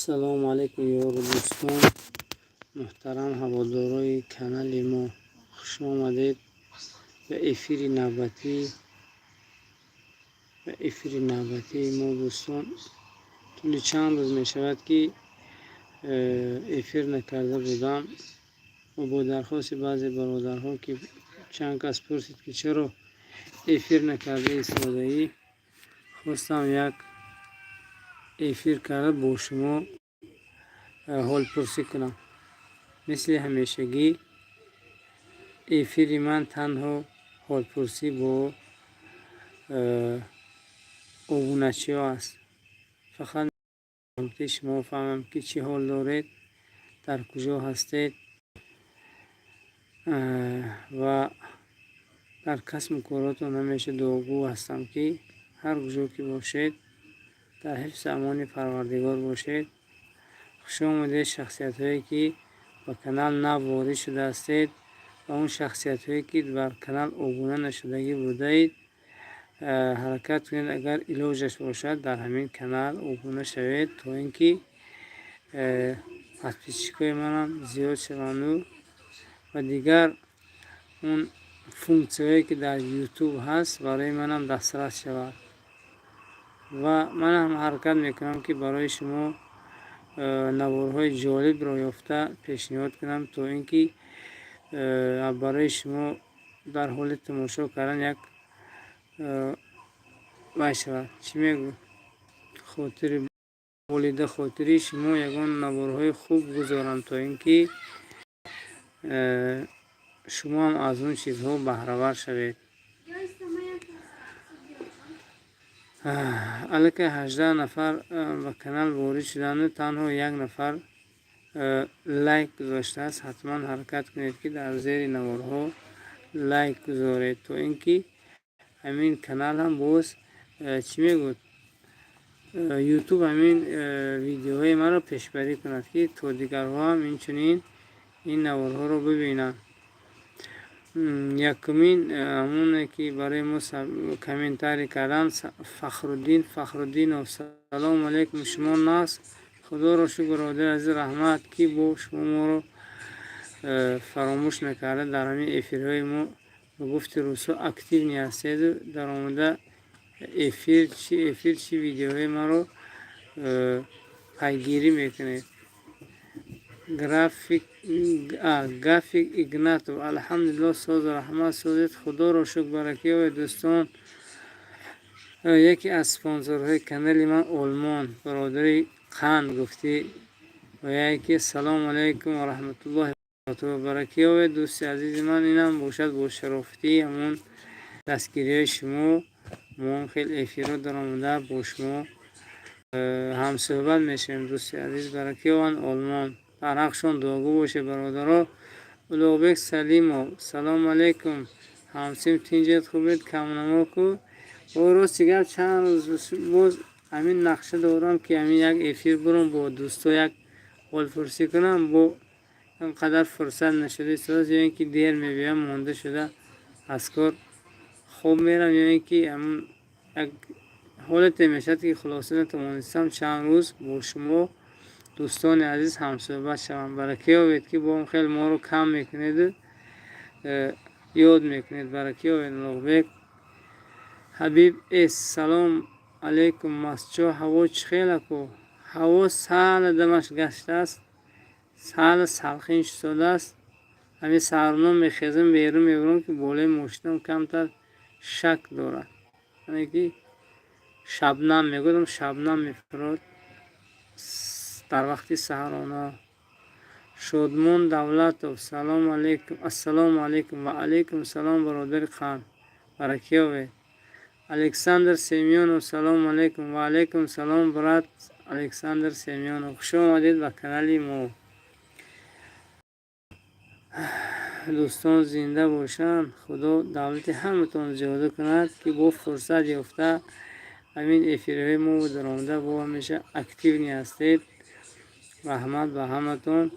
Ассалому алайкум, ёру дӯстон, муҳтарам ҳаводорои канали мо. Хушомадед ба эфири навбатӣ, ба эфири навбатии мо, дӯстон. Тӯли чанд рӯз мешавад, ки эфир накарда будам ва бо дархости баъзе бародарҳо, ки чанд кас пурсид, ки чаро эфир накарда истодаӣ, хостам як эфир карда бо шумо ҳолпурсӣ кунам. Мисли ҳамешагӣ, эфири ман танҳо ҳолпурсӣ бо обуначиҳо аст. Фақат шумо фаҳмам, ки чӣ ҳол доред, дар куҷо ҳастед ва дар касбу коротон. Ҳамеша дуогӯ ҳастам, ки ҳар куҷо ки бошед, дар ҳифзи амони Парвардигор бошед. Хушомадед, шахсиятҳое, ки ба канал нав ворид шуда ҳастед, ва он шахсиятҳое, ки бар канал обуна нашудагӣ будаед, ҳаракат кунед, агар илоҷаш бошад, дар ҳамин канал обуна шавед, то ин ки подписчикои манам зиёд шаванду ва дигар он функсияҳое, ки дар Ютуб ҳаст, барои манам дастрас шавад. Ва манам ҳаракат мекунам, ки барои шумо наворҳои ҷолибро ёфта пешниҳод кунам, то ин ки барои шумо дар ҳоли тамошо кардан як вай шавад, чӣ мегӯ, хотири болида, хотири шумо ягон наворҳои хуб гузорам, то ин ки шумоам аз он чизҳо баҳравар шавед. Аллакай 18 нафар ба канал ворид шуданду танҳо як нафар лайк гузоштааст. Ҳатман ҳаракат кунед, ки дар зери наворҳо лайк гузоред, то ин ки ҳамин канал ҳам боз, чӣ мегӯд, Ютуб ҳамин видеоҳои маро пешбарӣ кунад, ки то дигарҳо ҳам инчунин ин наворҳоро бибинанд. Якумин ҳамоне, ки барои мо комментарий кардан, Фахруддин Фахруддинов. Салому алайкум, шумо нағз? Худоро шукр, бародари азиз, раҳмат, ки бо шумо моро фаромӯш накарда, дар ҳамин эфирҳои мо, ба гуфти русҳо, активный ҳастеду даромада эфир чи эфир, чи видеоҳои маро пайгирӣ мекунед. График Гафик Игнатов: алҳамдулилло, созу, раҳмат, созед, худоро шукр, баракиёбед, дӯстон. Яке аз спонсорҳои канали ман, Олмон, бародари қанд гуфтӣ ва яке. Салому алайкум ва раҳматуллоҳи ва баракиёбед, дӯсти азизи ман. Инам бошад бо шарофати ҳамон дастгириҳои шумо мо хел эфирҳо даромада бо шумо ҳамсӯҳбат мешавем. Дӯсти азиз, баракиёбанд Олмон, дар ҳақшон дуогӯ бошед, бародаро. Улуғбек Салимов: салому алайкум, ҳамсим, тинҷед, хубед, камнамо ку? О, рости гап, чанд рӯз боз ҳамин нақша дорам, ки ҳамин як эфир бурам, бо дӯсто як ҳолпурсӣ кунам. Бо ин қадар фурсат нашуда истодааст, ё ин ки дер мебиёям, монда шуда аз кор хоб мерам, ё ин ки ҳамн як ҳолате мешавад, ки хулоса натавонистам чанд рӯз бо шумо, дӯстони азиз, ҳамсӯҳбат шавам. Баракиёбед, ки бо хел моро кам мекунеду ёд мекунед. Баракиёбед, Улуғбек. Ҳабиб Эс: салом алайкум, Масчо, ҳаво чӣ хел аку? Ҳаво сала дамаш гаштааст, сала салқин шудааст. Ҳамин саҳарно мехезам, берун мебарам, ки болои мошинам камтар шак дорад, яъне ки шабнам мегӯям, шабнам мефурод дар вақти саҳарона. Шодмон Давлатов: салому алайкум. Ассалому алайкум. Ва алайкум салом, бародари қанд, баракиёбед. Александр Семёнов: салому алайкум. Ва алайкум салом, брат Александр Семёнов, хуш омадед ба канали мо. Дӯстон зинда бошанд, Худо давлати ҳаматон зиёда кунад, ки бо фурсат ёфта ҳамин эфирҳои мо даромада бо ҳамеша активный ҳастед. Раҳмат ба ҳаматон.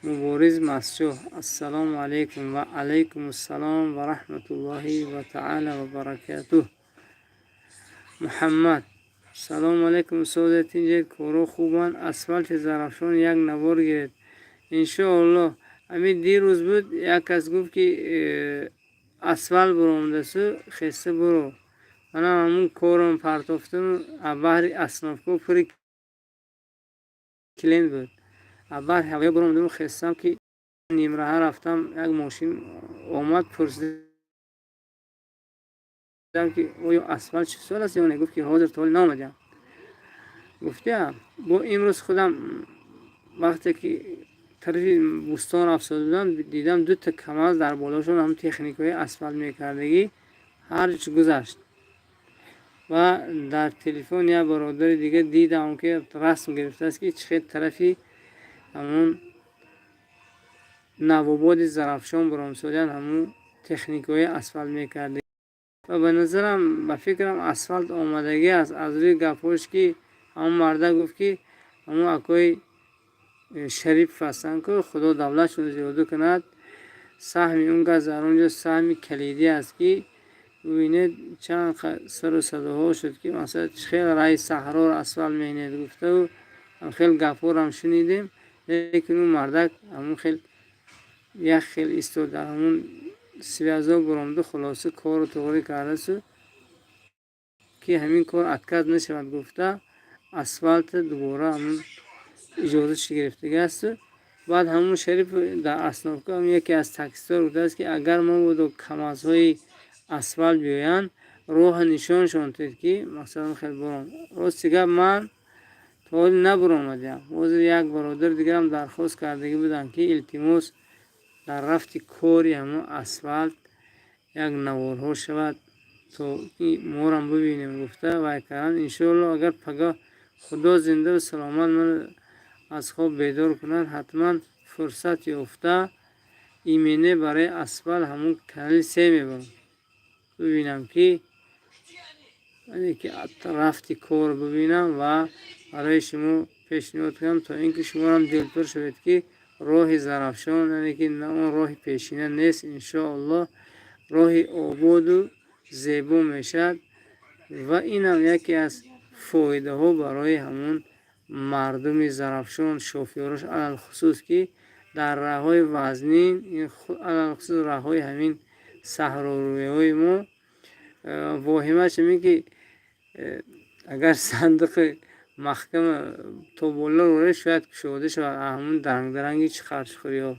Мубориз Масчоҳ: ассалому алайкум. Ва алайкум ассалом ва раҳматуллоҳи ва таала ва баракатуҳ. Муҳаммад Салому алайкум, устоде, тинҷед, корҳо хубанд? Асфалти Зарафшон як навор гиред, иншоаллоҳ. Ҳамин дирӯз буд, як кас гуфт, ки асфалт буромадасу, хеста буро. Манам ҳамун корам партофтаму баҳри остановка пури клиент буд. Баҳри ҳавоя буромадаму хестам, ки нимраҳа рафтам, як мошин омад, пурсидам, ки оё асфалт чӣ сол аст ё не. Гуфт, ки ҳозир то ҳол наомадиам. Гуфтия, бо имрӯз худам вақте ки тарафи Бӯстон рафтода будам, дидам, дута КамАЗ дар болошон ҳам техникаҳои асфалт мекардагӣ, ҳарч гузашт. Ва дар телефон як бародари дига дидам, ки расм гирифтааст, ки чӣ хел тарафи ҳамун Навободи Зарафшон буромсодиянд, ҳамун техникаҳои асфалт мекардагӣ. Ва ба назарам, ба фикрам, асфалт омадагӣ аст, аз рӯи гапҳош, ки ҳамун марда гуфт, ки ҳамун акои Шарипов ҳастанд, ку Худо давлатшон зиёда кунад, саҳми он кас дар он ҷо саҳми калидӣ аст, ки бубинед, чанд сару садоҳо шуд, ки масалан, чӣ хел раи саҳроро асфалт менед гуфтаву хел гапҳоро шунидем. Лекин ӯ мардак ҳамун хел як хел истод, дар ҳамун связь о буромду, хулоса, корро туғрӣ кардасу, ки ҳамин кор отказ нашавад гуфта, асфалта дубора ҳамун иҷозатш гирифтагиасту. Баъд ҳамун Шариф дар остановка яке аз таксистҳо гуфтааст, ки агар мабодо КамАЗҳои асфалт биёянд, роҳа нишоншон тед, ки масалан хел буром. Рости гап, ман то ҳол набуромадиам. Ҳозир як бародари дигарам дархост кардагӣ буданд, ки илтимос, дар рафти кори ҳамун асфалт як наворҳо шавад, то ки морам бибинем гуфта вай карданд. Иншоалло, агар пагоҳ Худо зиндаву саломат маро аз хоб бедор кунад, ҳатман фурсат ёфта, именно барои асфалт ҳамун канали се мебарам, бибинам, ки ки рафти корро бибинам ва барои шумо пешниҳод кунам, то ин ки шуморам дилпур шавед, ки роҳи Зарафшон, яъне ки на он роҳи пешина нест, иншоаллоҳ, роҳи ободу зебо мешавад. Ва инам яке аз фоидаҳо барои ҳамун мардуми Зарафшон, шофёрош алалхусус, ки дар роҳҳои вазнин, алалхусус роҳҳои ҳамин саҳрорӯиҳои мо, воҳимаш ҳамин, ки агар сандуқи маҳкама то боло рӯя, шояд кушода шавад, ҳамун дарангдаранги чиқарчуқуриҳо.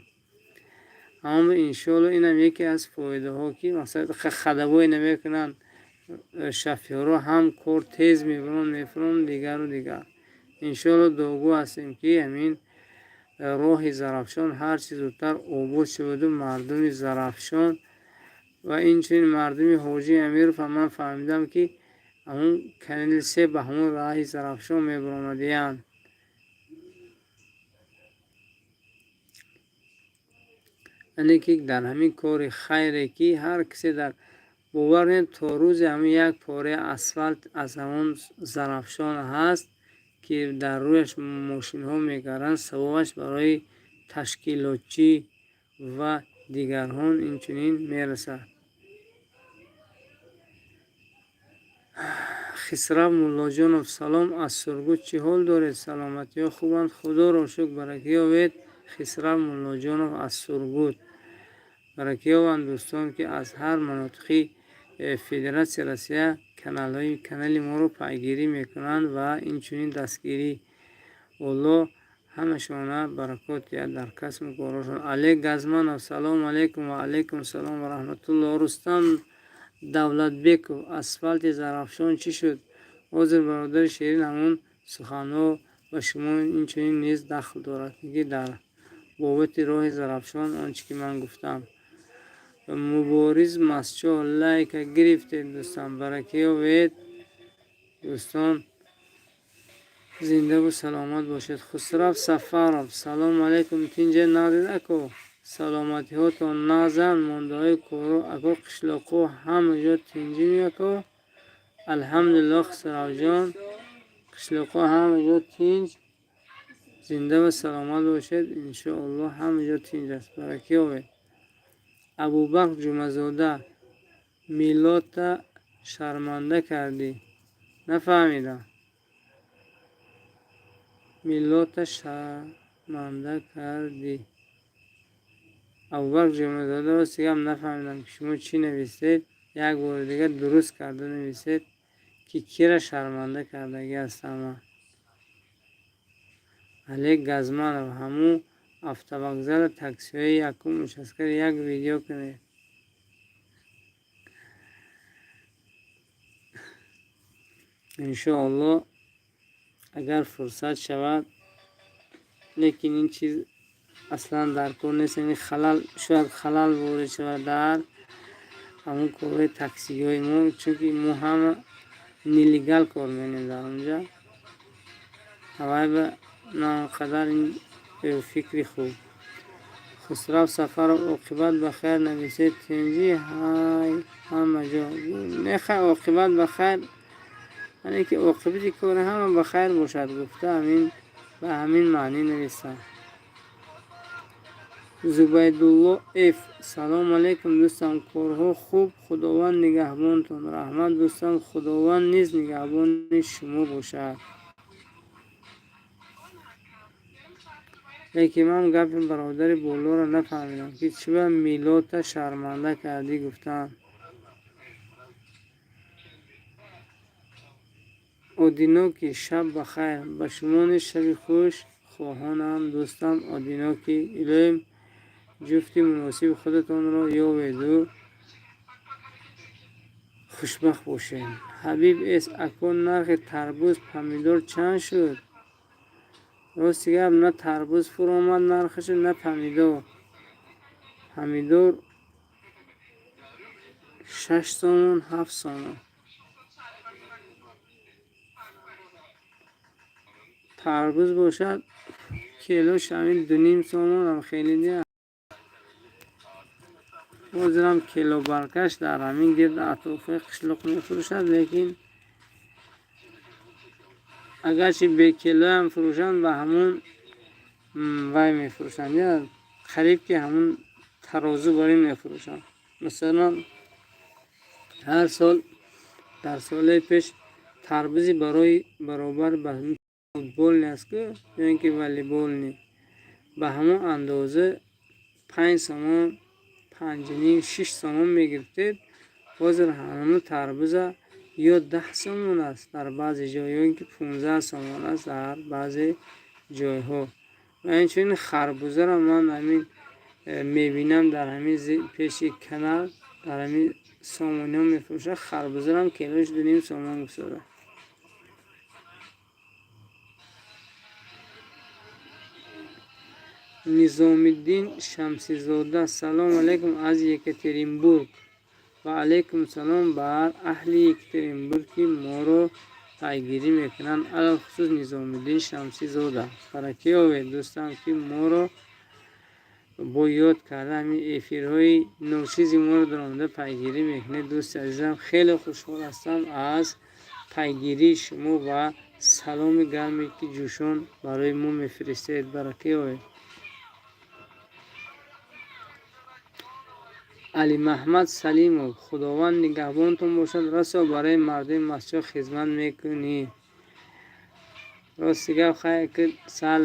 Аммо иншоалло, инам яке аз фоидаҳо, ки масалан ходовой намекунанд шофёрҳо, ҳам кор тез мебаранд, мефуранд, дигару дигар. Иншоалло, дуогӯ ҳастем, ки ҳамин роҳи Зарафшон ҳарчи зудтар обод шаваду мардуми Зарафшон ва инчунин мардуми Ҳоҷи Амиров. Ман фаҳмидам, ки ҳамун канали се ба ҳамун роҳи Зарафшон мебаромадиянд. Яъне ки дар ҳамин кори хайре, ки ҳар касе дар бовар кунед, то рӯзи ҳамин як пораи асфалт аз ҳамон Зарафшон ҳаст, ки дар рӯяш мошинҳо мегарданд, савобаш барои ташкилотчӣ ва дигарҳон инчунин мерасад. Хисрав Муллоҷонов: салом аз Сургут, чӣ ҳол доред, саломатиҳо хубанд? Худоро шукр, баракӣ ёбед. Хисрав Муллоҷонов аз Сургут, баракӣ ёбанд дӯстон, ки аз ҳар манотиқи Федератсияи Россия каналҳои канали моро пайгирӣ мекунанд ва инчунин дастгирӣ. Оллоҳ ҳамашона баракот диҳад дар касбу корҳошон. Олег Газманов: салому алайкум. Ва алайкум салом ва раҳматуллоҳ. Рустам Давлатбеков: асфалти Зарафшон чӣ шуд? Ҳозир, бародари ширин, ҳамун суханҳо ба шумо инчунин низ дахл дорад, ки дар бобати роҳи Зарафшон он чӣ ки ман гуфтам. Мубориз Масчоҳ: лайка гирифтед, дӯстам, баракӣ ёбед. Дӯстон, зиндаву саломат бошед. Хусрав Сафаров: салому алайкум, тинҷе, нағзед ако, саломатиҳотон нағзанд, мондаҳои корҳо ако, қишлоқҳо ҳама ҷо тинҷими ако? Алҳамдулиллоҳ, Хусравҷон, қишлоқҳо ҳама ҷо тинҷ, зинда ва саломат бошед, иншоаллоҳ, ҳама ҷо тинҷ аст, баракӣ ёбед. Абубакр Ҷумъазода: Милодта шарманда кардӣ. Нафаҳмидам. Миллата шарманда кардӣ. Абубакр Ҷамолзода, рости гап, нафаҳмидам, ки шумо чӣ нависед. Як бори дигар дуруст карда нависед, ки кира шарманда кардагӣ ҳастам ман. Олег Газманов, ҳамун автовокзала таксиҳои якум участкаро як видео кунед. Иншоалло, агар фурсат шавад, лекин ин чиз аслан дар кор нест. Яъне халал, шояд халал ворид шавад дар ҳамун корҳои таксиҳои мо, чунки мо ҳама нелегал кор мекунем дар онҷа. Ҳавайба на он қадар ин фикри хуб. Хусрав Сафаров, оқибат ба хайр нависед. Тинҷӣ ҳай ҳама ҷо. Нехай, оқибат ба хайр, яъне ки оқибати кори ҳама ба хайр бошад гуфта, ҳамин ба ҳамин маънӣ нависам. Зубайдулло Ф, салом алейкум, дӯстам, корҳо хуб, Худованд нигаҳбонтон. Раҳмат, дӯстам, Худованд низ нигаҳбони шумо бошад. Лекин ман гапи бародари болоро нафаҳмидам, ки чӣ ба миллата шарманда кардӣ гуфтанд. Одинокий, шаб ба хайр. Ба шумо низ шаби хуш хоҳонам, дӯстам Одинокий. Илоҳим, ҷуфти муносиби худатонро ёбеду хушбахт бошед. Ҳабиб С, ако, нархи тарбуз, помидор чанд шуд? Рости гап, на тарбуз фуромад нархашу, на помидор. Помидор 6 сомон, 7 сомон. Тарбуз бошад, килош ҳамин 2,5 сомон ам хеле дия. Ҳозирам килобаркаш дар ҳамин гирд атрофҳои қишлоқ мефурӯшад, лекин агарчи бекилоам фурӯшанд, ба ҳамун вай мефурӯшанд, я қариб ки ҳамун тарозу бар ин мефурӯшанд. Масалан, ҳар сол, дар солҳои пеш тарбузи барои баробар ба футбольный аст ку ё ин ки волейбольный, ба ҳамон андоза 5 сомон, 5,5, 6 сомон мегирифтед. Ҳозир ҳамун тарбуза ё 10 сомон аст дар баъзе ҷой, ё ин ки 15 сомон аст дар баъзе ҷойҳо. Ва инчунин харбузаро ман ҳамин мебинам, дар ҳамин пеши канал дар ҳамин сомониҳо мефурӯшад. Харбузарам килош 2,5 сомон гузора. Низомиддин Шамсизода, салом алейкум аз Екатеринбург. Ва алейкум салом бар аҳли Екатеринбург, ки моро пайгирӣ мекунанд, алалхусус Низомиддин Шамсизода. Баракӣ ёбед, дӯстам, ки моро бо ёд карда, ҳамин эфирҳои ночизи моро даромада пайгирӣ мекунед. Дӯсти азизам, хеле хушҳол ҳастам аз пайгирии шумо ва саломи гарме, ки ҷӯшон барои мо мефиристед. Баракӣ ёбед. Алимаҳмад Салимов, Худованд нигаҳбонтон бошад, расо барои мардуми Мастчоҳ хизмат мекунӣ. Рости гап, хай, ки сал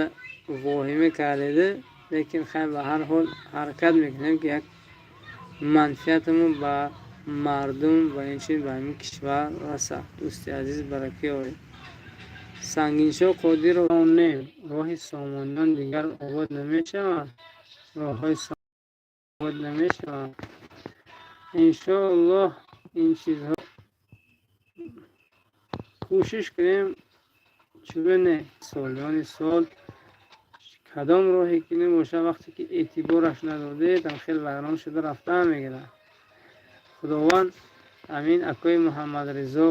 воҳима кардеду, лекин хай, ба ҳар ҳол ҳаракат мекунем, ки як манфиатамон ба мардум ва инчунин ба ҳамин кишвар расад. Дӯсти азиз, баракӣ ёбед. Сангиншоҳ Қодиров, не, роҳи Сомониён дигар обод намешавад, роҳҳои обод намешавад. Иншоаллоҳ, ин чизҳо кӯшиш кунем, чугуне солиёни сол кадом роҳе ки набошад, вақте ки эътибораш надодед, ам хел вайрон шуда рафта мегирад. Худованд амин акои Муҳаммадризо,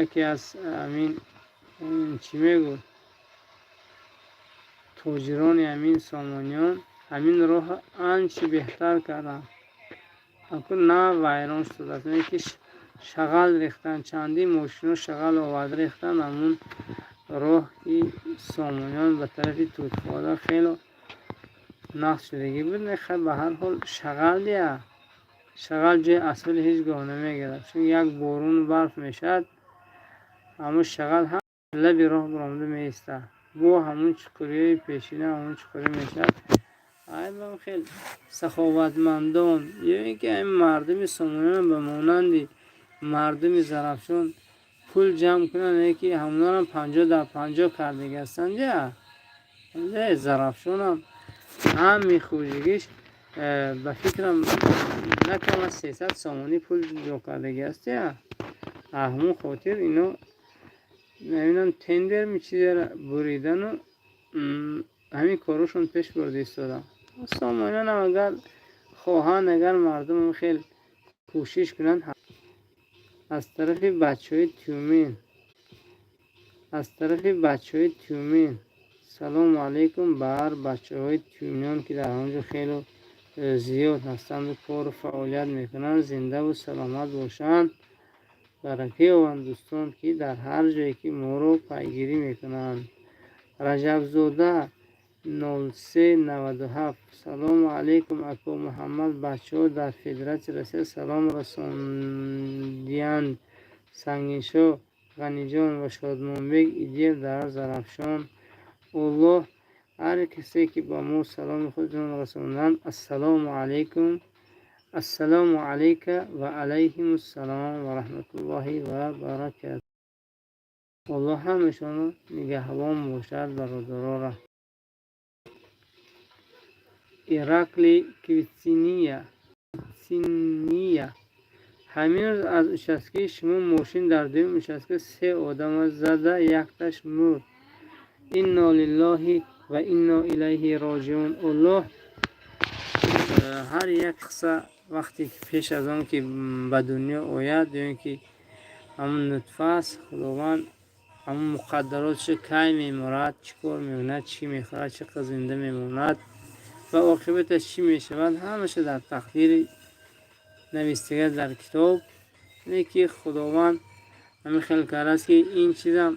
яке аз амин, чӣ мегӯ, тоҷирони амин Сомониён, ҳамин роҳро анчи беҳтар карданд. Аку на вайрон шудааст, не ки шағал рехтанд, чандин мошино шағал оварда рехтанд. Ҳамун роҳи Сомониён ба тарафи Тутхода хело нақс шудагӣ буд. Нехай, ба ҳар ҳол шағал дия, шағал ҷои асфали ҳеҷ гоҳ намегирад, чун як борону барф мешавад, ҳамун шағал ҳам лаби роҳ баромада меистад. Бо ҳамун чуқуриҳои пешина, ҳамун чуқурӣ мешавад. Айбам хел саховатмандон ё ин ки ҳамин мардуми Сомониён ба монанди мардуми Зарафшон пул ҷамъ кунанд, ки ҳамонарам 50 дар 50 кардагӣ ҳастанд. Я Зарафшонам ҳами хӯҷигиш, ба фикрам, на кам аз 300 сомонӣ пул ҷо кардагӣ аст. Я ҳамун хотир ино намедонам, тендер чизеро буридану ҳамин корашон пеш бурда истода. Сомониёнам агар хоҳанд, агар мардум хел кӯшиш кунанд. Аз тарафи бачаҳои Тюмен, аз тарафи бачаҳои Тюмен салому алайкум бар бачаҳои тюмениён, ки дар он ҷо хело зиёд ҳастанду кору фаъолият мекунанд. Зиндаву саломат бошанд, барака ёбанд дӯстон, ки дар ҳар ҷое ки моро пайгирӣ мекунанд. Раҷабзода 0397: «Салому алайкум, ако Муҳаммад, бачаҳо дар Федератсияи Россия салом расондиянд. Сангиншоҳ Ғаниҷон ва Шодмонбек Идиев дар Зарафшон». Оллоҳ ҳар касе ки ба мо саломи худро расонданд, ассалому алайкум, ассалому алайка ва алайҳимуссалом ва раҳматуллоҳи ва баракату. Оллоҳ ҳамашонро нигаҳбон бошад, бародарора. Иракли Квициния: «Ҳамин рӯз аз участкаи шумо мошин дар дуюм участка се одама зада, якташ мурд». Инно лиллоҳи ва инно илайҳи роҷиун. Оллоҳ ҳар як қисса вақте ки пеш аз он ки ба дунё ояд ё ин ки ҳамун нутфа аст, Худованд ҳамун муқаддаротшо, кай мемурад, чӣ кор мекунад, чӣ мехӯрад, чӣ қадр зинда мемонад ва оқибаташ чӣ мешавад, ҳамаша дар тақдири навистага дар китоб. Не ки Худованд ҳамин хел кардааст, ки ин чизам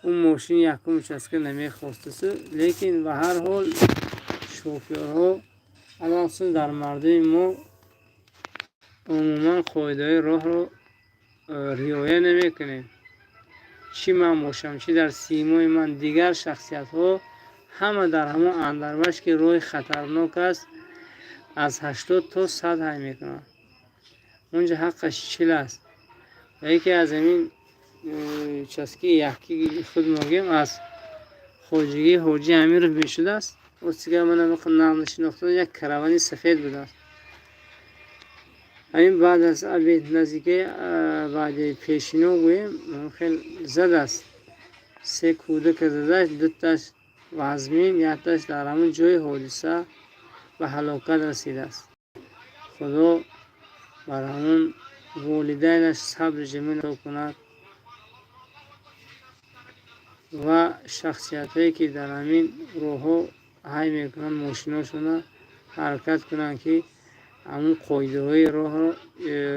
ӯ мошини якум участка намехостасу, лекин ба ҳар ҳол шофёрҳо, алахусус дар мардуми мо, умуман қоидаҳои роҳро риоя намекунем. Чӣ ман бошам, чӣ дар симои ман дигар шахсиятҳо, ҳама дар ҳамон андарбаш, ки роҳи хатарнок аст, аз 80 то 100 ҳай мекунанд. Онҷо ҳаққаш 40 аст. Ва яке аз ҳамин участкаи якки худ могем, аз хоҷагии Ҳоҷи Амиров мешудааст. Ростига, ман нағнашинохта, як каравани сафед будааст. Ҳамин баъд аз обед, наздикаи баъди пешино гӯем, хел задааст, се кӯдака задааст, дуташ вазмин, якташ дар ҳамон ҷои ҳодиса ба ҳалокат расидааст. Худо бар ҳамон волидайнаш сабри ҷамил ато кунад ва шахсиятҳое ки дар ҳамин роҳҳо ҳай мекунанд мошиношонро, ҳаракат кунанд, ки ҳамун қоидаҳои роҳро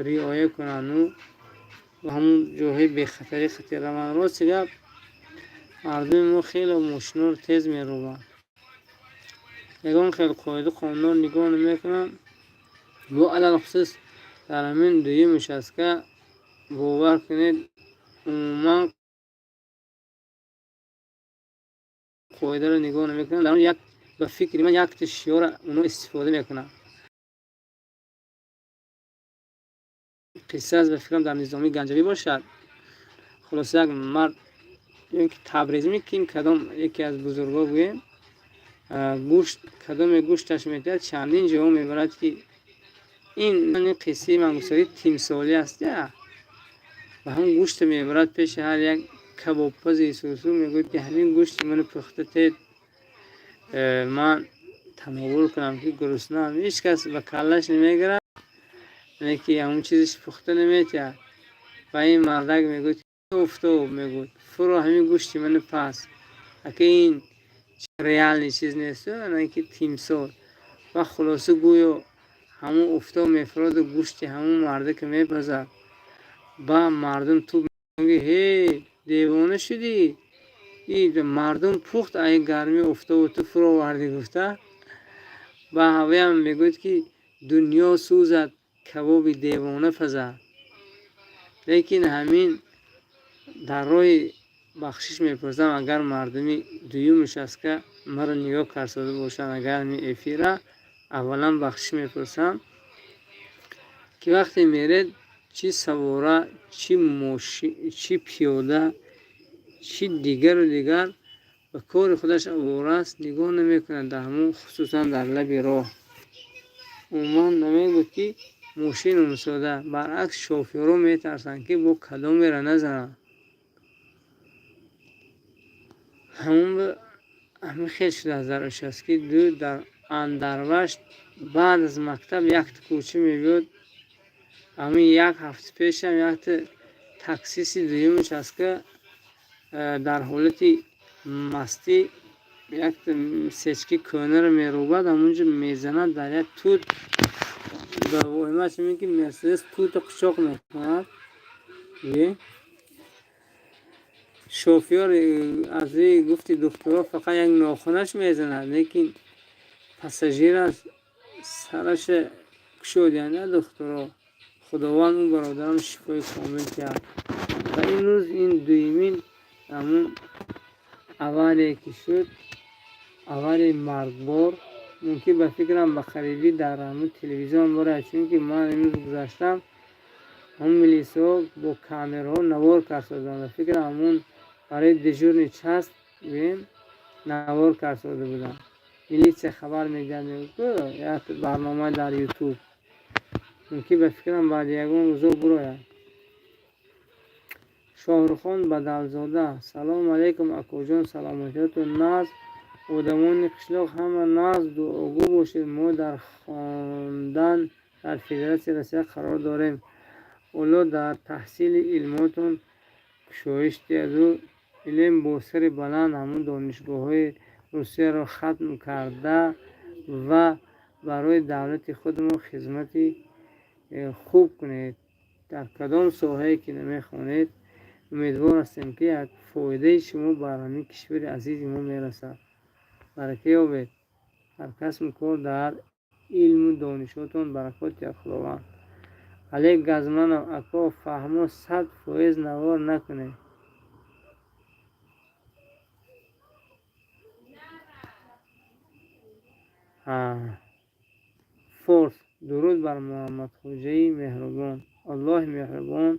риоя кунанду ҳамун ҷойҳои бехатарӣ хати раванд. Рости гап, мардуми мо хеле мошинҳоро тез меробанд, ягон хел қоида қонунҳоро нигоҳ намекунанд. Бо алалхусус дар ҳамин дуюм участка, бовар кунед, умуман қоидаро нигоҳ намекунанд. Дар он як, ба фикри ман, якта шиёра оно истифода мекунанд. Қисса аст, ба фикрам, дар Низомии Ганҷавӣ бошад. Хулоса, як мард ё ин ки табрезмӣ, ки кадом яке аз бузургҳо гӯем, гӯшт кадоме гӯшташ метиҳад, чандин ҷоҳо мебарад, ки ин қиссаи мангусарӣ тимсолӣ аст. Я ва ҳамон гӯшта мебарад пеши ҳар як кабобпази сусу, мегӯяд, ки ҳамин гӯшти ману пухта тед, ман тановул кунам, ки гуруснаам. Ҳеҷ кас ба каллаш намегирад, ки ҳамон чизаш пухта наметиҳад. Ва ин мардак мегӯяд: «Офтоб, — мегӯяд, — фуро, ҳамин гӯшти ману пас». Ака, ин реальный чиз несту, ки тимсол. Ва хулоса, гӯё ҳамон офтоб мефуроду гӯшти ҳамон мардака мепазад. Ба мардум ту ҳе, девона шудӣ, и мардум пухт, ай гармии офтобу ту фуровардӣ, гуфта. Ба ҳавоям мегӯяд, ки дунё сӯзад, кабоби девона пазад. Лекин ҳамин дар роҳи Бахшиш мепурсам, агар мардуми дуюмаш аст, ка маро нигоҳ карсода бошанд. Агар ҳамин эфира аввалан бахшиш мепурсам, ки вақте меред, чӣ савора, чӣ мошин, чӣ пиёда, чӣ дигару дигар, ба кори худаш овора аст, нигоҳ намекунад дар ҳамон, хусусан дар лаби роҳ. Умуман намегӯд, ки мошин умсода, баръакс, шофёрҳо метарсанд, ки бо кадомеро назананд. Ҳамон ҳамин хел шудааст дар участки ду, дар Андарвашт, баъд аз мактаб якта кӯча мебиёд. Ҳамин як ҳафта пешам якта таксисти дуюм участка дар ҳолати мастӣ якта сечки кӯҳнаро мерӯбад, ҳамонҷо мезанад дар як тут. Ба воҳимааш ҳамин, ки Мерседес тута қучоқ мекунад. Шофёр аз рӯи гуфти духтурҳо фақат як нохунаш мезанад, лекин пассажираш сараша кушодиянд духтурҳо. Худованд ӯ бародарам шифои комил диҳад. Ва имрӯз ин дуюмин ҳамун аварие, ки шуд, аварияи маргбор. Мумкин, ба фикрам, ба қарибӣ дар ҳамун телевизион борад, чунки ман имрӯз гузаштам, ҳамун милисаҳо бо камераҳо навор кард соданд. Ба фикрам, ҳамун барои дежурный часть гӯем навор кард сода буданд. Милитсия хабар медиҳад, мегӯ як барнома дар Ютуб. Мумкин, ба фикрам, баъди ягон рӯзо бурояд. Шоҳрухон Бадалзода: салому алайкум, акоҷон, саломатиятон нағз? Одамони қишлоқ ҳама нағз, дуогӯ бошед. Мо дар хондан дар Федератсияи Россия қарор дорем. Олло дар таҳсили илмотон кушоиш диҳаду илм бо сари баланд ҳамун донишгоҳҳои Русияро хатм карда ва барои давлати худамон хизмати хуб кунед. Дар кадом соҳае ки намехонед, умедвор ҳастем, ки як фоидаи шумо бар ҳамин кишвари азизи мо мерасад. Барака ёбед ҳар касбу кор, дар илму донишотон баракот диҳад Худованд. Олег Газманов: ако, фаҳмо, 100% навор накунед. Форс: дуруд бар Муҳаммадхоҷаи меҳрубон. Аллоҳи меҳрубон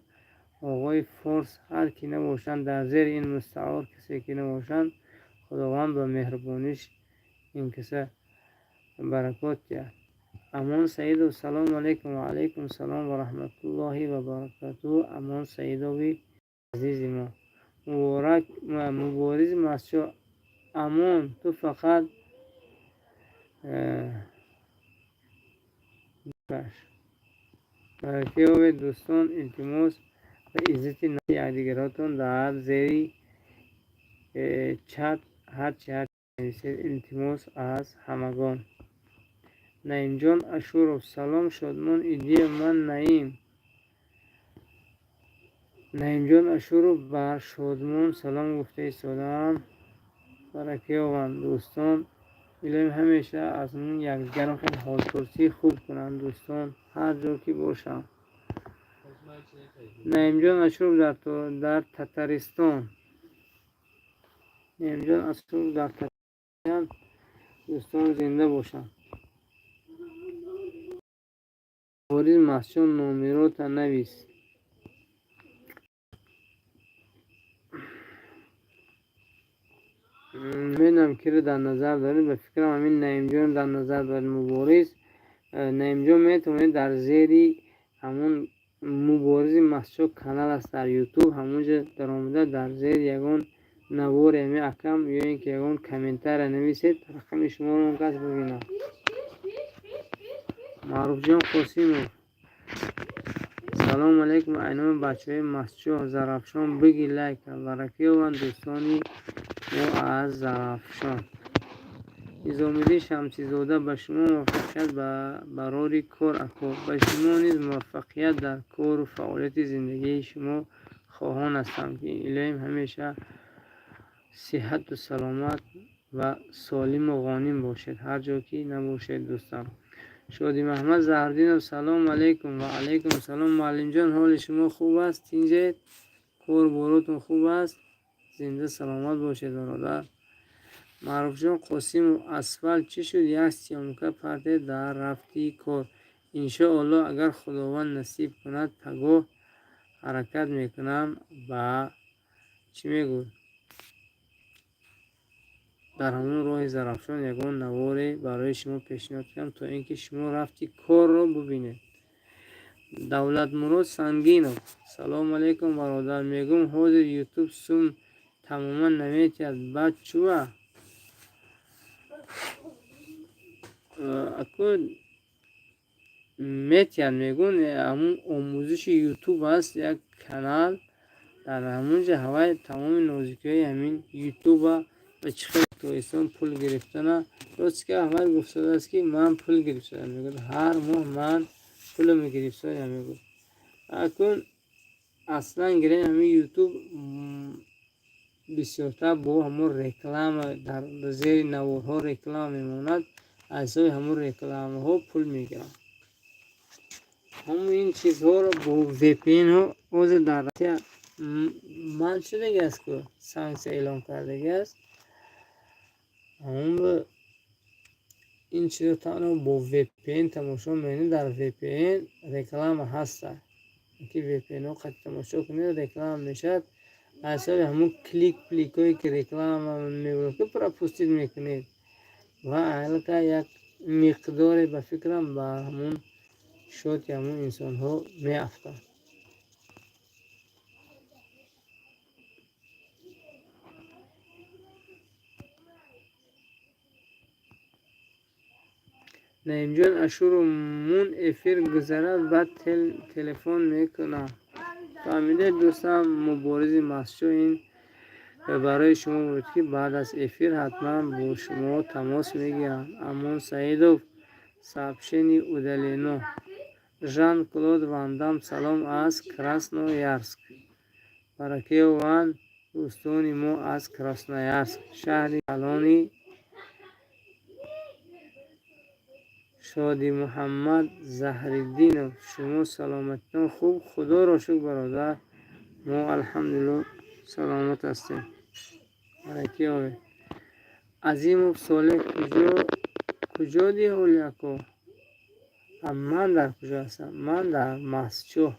оғои форс, ҳар кӣ набошанд, дар зери ин мустаор касе ки набошанд, Худованд ба меҳрубониш ин каса баракот диҳад. Амон Саидов: салому алайкум. Ва алайкум салом ва раҳматуллоҳи ва баракатуҳ, Амон Саидови азизи мо. Муборак Муборизи Масчо: Амон, ту фақат баш. Барака ёбед, дӯстон. Илтимос, ба иззати якдигаротон дар зери чат ҳарчи ҳарчи нависед. Илтимос аз ҳамагон. Наимҷон Ашуров: салом, Шодмон Идиев, ман Наим. Наимҷон Ашуров бар Шодмон салом гуфта истодаам. Барака ёбанд дӯстон. Илоҳим, ҳамеша аз мо якдигарон хеле ҳолпурсӣ хуб кунанд дӯстон, ҳар ҷо ки бошанд. Наимҷон Ашуров дар Татаристон. Наимҷон Ашуров дар Татаристон. Дӯстон зинда бошанд. Борис Масчон, номерота навис. Медонам, киро дар назар доред. Ба фикрам, ҳамин Наимҷонро дар назар доред, Мубориз. Наимҷон, метавонед дар зери ҳамун Муборизи Масчо канал аст дар Ютуб, ҳамунҷо даромада, дар зери ягон навори ҳамин акам ё ин ки ягон комментария нависед, рақами шуморо он кас бибинад. Маъруфҷон Қосимов: салому алайкум, айноми бачаҳои Масчоҳ, Зарафшон, биги лайка. Барака ёбанд дӯстони мо аз Зарафшон. Низомиддин Шамсизода: ба шумо муваффақият ба барори кор, ако. Ба шумо низ муваффақият дар кору фаъолияти зиндагии шумо хоҳон ҳастам, ки илоҳим ҳамеша сиҳату саломат ва солиму ғоним бошед, ҳар ҷо ки набошед, дӯстам. Шодимаҳмад Заҳрдинов: салому алайкум. Ва алайкум салом, муаллимҷон, ҳоли шумо хуб аст? Тинҷед? Кору боротон хуб аст? Зинда саломат бошед, бародар. Маъруфҷон Қосимов, асфалт чӣ шуд? Як съёмка парте дар рафти кор. Иншоаллоҳ, агар Худованд насиб кунад, пагоҳ ҳаракат мекунам ба чӣ мегӯд, дар ҳамон роҳи Зарафшон ягон наворе барои шумо пешниҳод кунам, то ин ки шумо рафти корро бубинед. Давлатмурод Сангинов, салому алейкум, бародар. Мегӯм, ҳозир Ютуб сум тамоман наметиҳад, баъд чӯа? Аку метиҳад, мегӯн, ҳамун омӯзиши Ютуб аст, як канал, дар ҳамунҷа ҳавай тамоми нозикиҳои ҳамин Ютуба ва чӣ хел тоистон пул гирифтана. Рости ки ҳавай гуфтадааст, ки ман пул гирифтадам, мегӯяд, ҳар моҳ ман пулам гирифтаям, мегӯяд. Акун аслан гирем, ҳамин Ютуб бисёртар бо ҳамон реклама, дар зери наворҳо реклама мемонад, аз ҳисоби ҳамон рекламаҳо пул мегиранд. Ҳамон ин чизҳоро бо VPN-ҳо ҳозир дар Россия манъ шудаги аст ку, санксия эълон кардаги аст. Ҳамон ин чизро танҳо бо VPN тамошо мекунед, дар VPN реклама ҳаста. Ки VPN-ҳо қати тамошо кунед, реклама мешавад. Аз ҳисоби ҳамон клик пликҳое ки реклама мебурад, ки пропустить мекунед ва аллакай як миқдоре, ба фикрам, ба ҳамон счёти ҳамон инсонҳо меафтад. Наимҷон Ашуров, мун эфир гузарад, баъд телефон мекунам. Фаҳмидед, дӯстам Муборизи Мастчоҳ, ин барои шумо буд, ки баъд аз эфир ҳатман бо шумо тамос мегирам. Амон Саидов, сообщение удалено. Жан-Клод Ван Дам, салом аз Красноярск. Баракеованд дӯстони мо аз Красноярск, шаҳри калони. Шодимуҳаммад Заҳриддинов, шумо саломатитон хуб? Худоро шукр, бародар, мо алҳамдулилло саломат ҳастем. Баракиёвед. Азимов Солеҳ, куҷо диҳоли, ако? Ман дар куҷо ҳастам? Ман дар Мастчоҳ,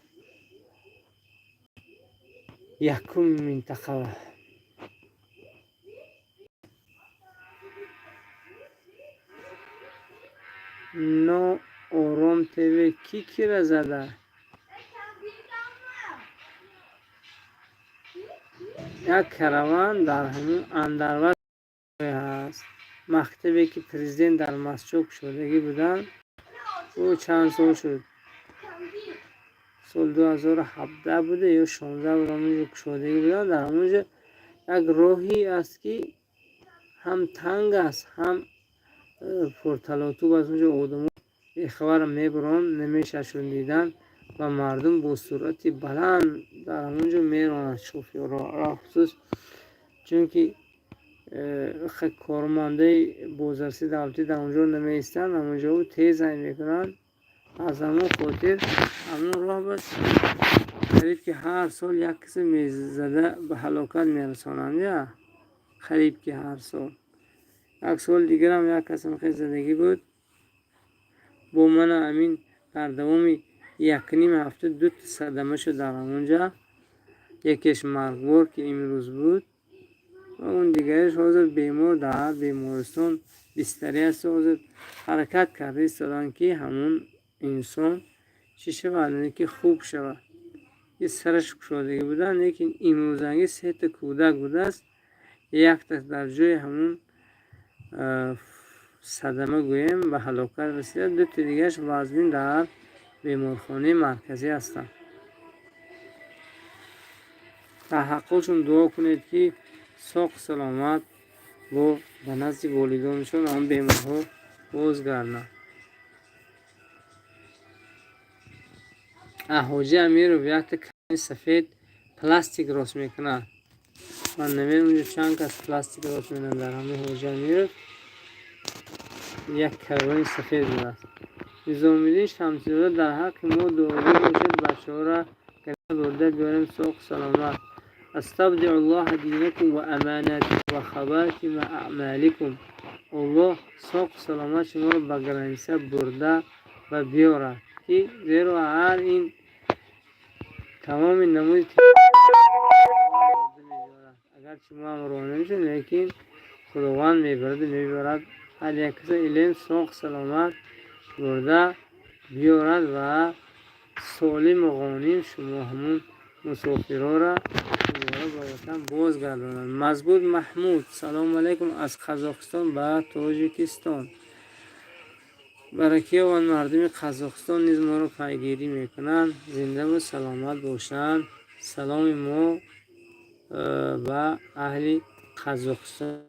якум минтақава. Ноором ТВ, кӣ кира зада? Як караван дар ҳамун андарвар ҳаст. Мактабе ки президент дар Мастчоҳ кушодагӣ буданд, ӯ чанд сол шуд? Соли 2017 буда ё 16 буд, ҳамунҷо кушодагӣ буданд. Дар ҳамунҷо як роҳе аст, ки ҳам танг аст, ҳам пурталотум аст. Унҷо одамо бехабар мебуранд, намешавад дидан ва мардум бо суръати баланд дар ҳамунҷо меронанд, шофёрҳо хусус, чунки кормандаи бозарсии давлатӣ дар онҷо намеистанд, ҳамонҷо тез ҳай мекунанд. Аз ҳамон хотир ҳамон роҳ бас қариб ки ҳар сол як касе мезада ба ҳалокат мерасонанд, я қариб ки ҳар сол. Як соли дигарам як касам хел задагӣ буд бо мана ҳамин. Дар давоми якним ҳафта дута садама шуд дар ҳамонҷа. Якеш маргбор, ки имрӯз буд, ва он дигараш ҳозир бемор дар бемористон бистарӣ аст. Ҳозир ҳаракат карда истоданд, ки ҳамон инсон чӣ шавад, ки хуб шавад. И сараш кушодагӣ буданд, лекин имрӯзангӣ сета кӯдак будааст, якта дар ҷои ҳамон садама гӯем ба ҳалокат расида, дута дигараш вазмин дар беморхонаи марказӣ ҳастанд. Дар ҳаққошон дуо кунед, ки соқ саломат бо ба назди волидонашон он беморҳо бозгарданд. Ҳоҷи Амиров якта кани сафед пластик рост мекунад. Ман намедонам, унҷо чанд кас пластик рост мекунад. Дар ҳамаи Ҳоҷи Амиров як карвони сафед будааст. Низомиддин Шамсизода, дар ҳаққи мо дуогӯ бошед, бачаҳоро бурда биёрем соқ саломат. أستودع الله دينكم وأماناتكم وخواتم أعمالكم. Аллоҳ соғ саломат шуморо ба граница бурда ва биёрад, ки зеро ҳар ин тамоми намуди агарчи мо ҳам роҳ намешавем, лекин Худованд мебараду мебиёрад. Ҳар як каса илм соғ саломат бурда биёрад ва солиму ғоним шумо ҳамун мусофирора дубора ба ватан бозгардонад. Мазбут Маҳмуд, салому алайкум аз Қазоқистон ба Тоҷикистон. Баракиёванд, мардуми Қазоқистон низ моро пайгирӣ мекунанд, зиндаву саломат бошанд. Саломи мо ба аҳли Қазоқистон,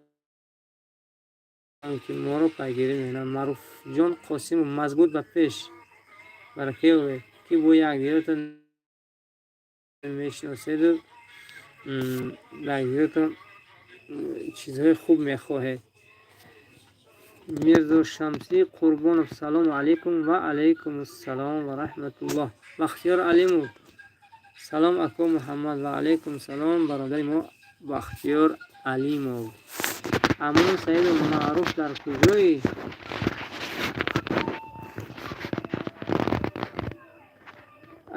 ки моро пайгирӣ мекунанд. Маъруфҷон Қосимов, мазбут ба пеш. Баракиёве, ки бо якдигаратон мешиноседу якдигаратон чизҳои хуб мехоҳед. Мирзошамсӣ Қурбонов, салому алайкум. Ва алайкум ассалом ва раҳматуллоҳ. Бахтиёр Алимов, салом, ако Муҳаммад. Ва алайкум салом, бародари мо Бахтиёр Алимов. Амон Саидов, маъруф дар куҷоӣ?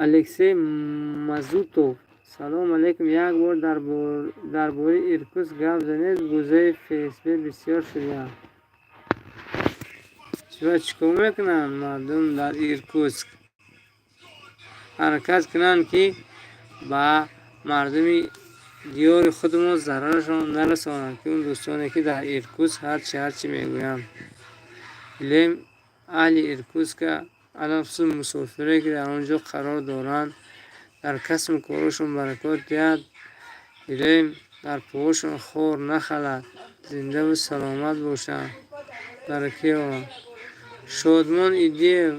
Алексей Мазутов, салому алайкум. Як бор дар бораи Иркутск гап занед, гузаи ФСБ бисёр шудаанд. Чиба, чӣ кор мекунанд мардум дар Иркутск? Ҳаракат кунанд, ки ба мардуми диёри худмон зарарашон нарасонанд, ки он дӯстоне, ки дар Иркутск ҳарчи мегӯянд. Илем аҳли Иркутска, алахусус мусофире, ки дар он ҷо қарор доранд, дар касбу корашон баракот диҳад, илем дар поҳошон хор нахалад, зиндаву саломат бошанд. Баракиёванд. Шодмон Идиев,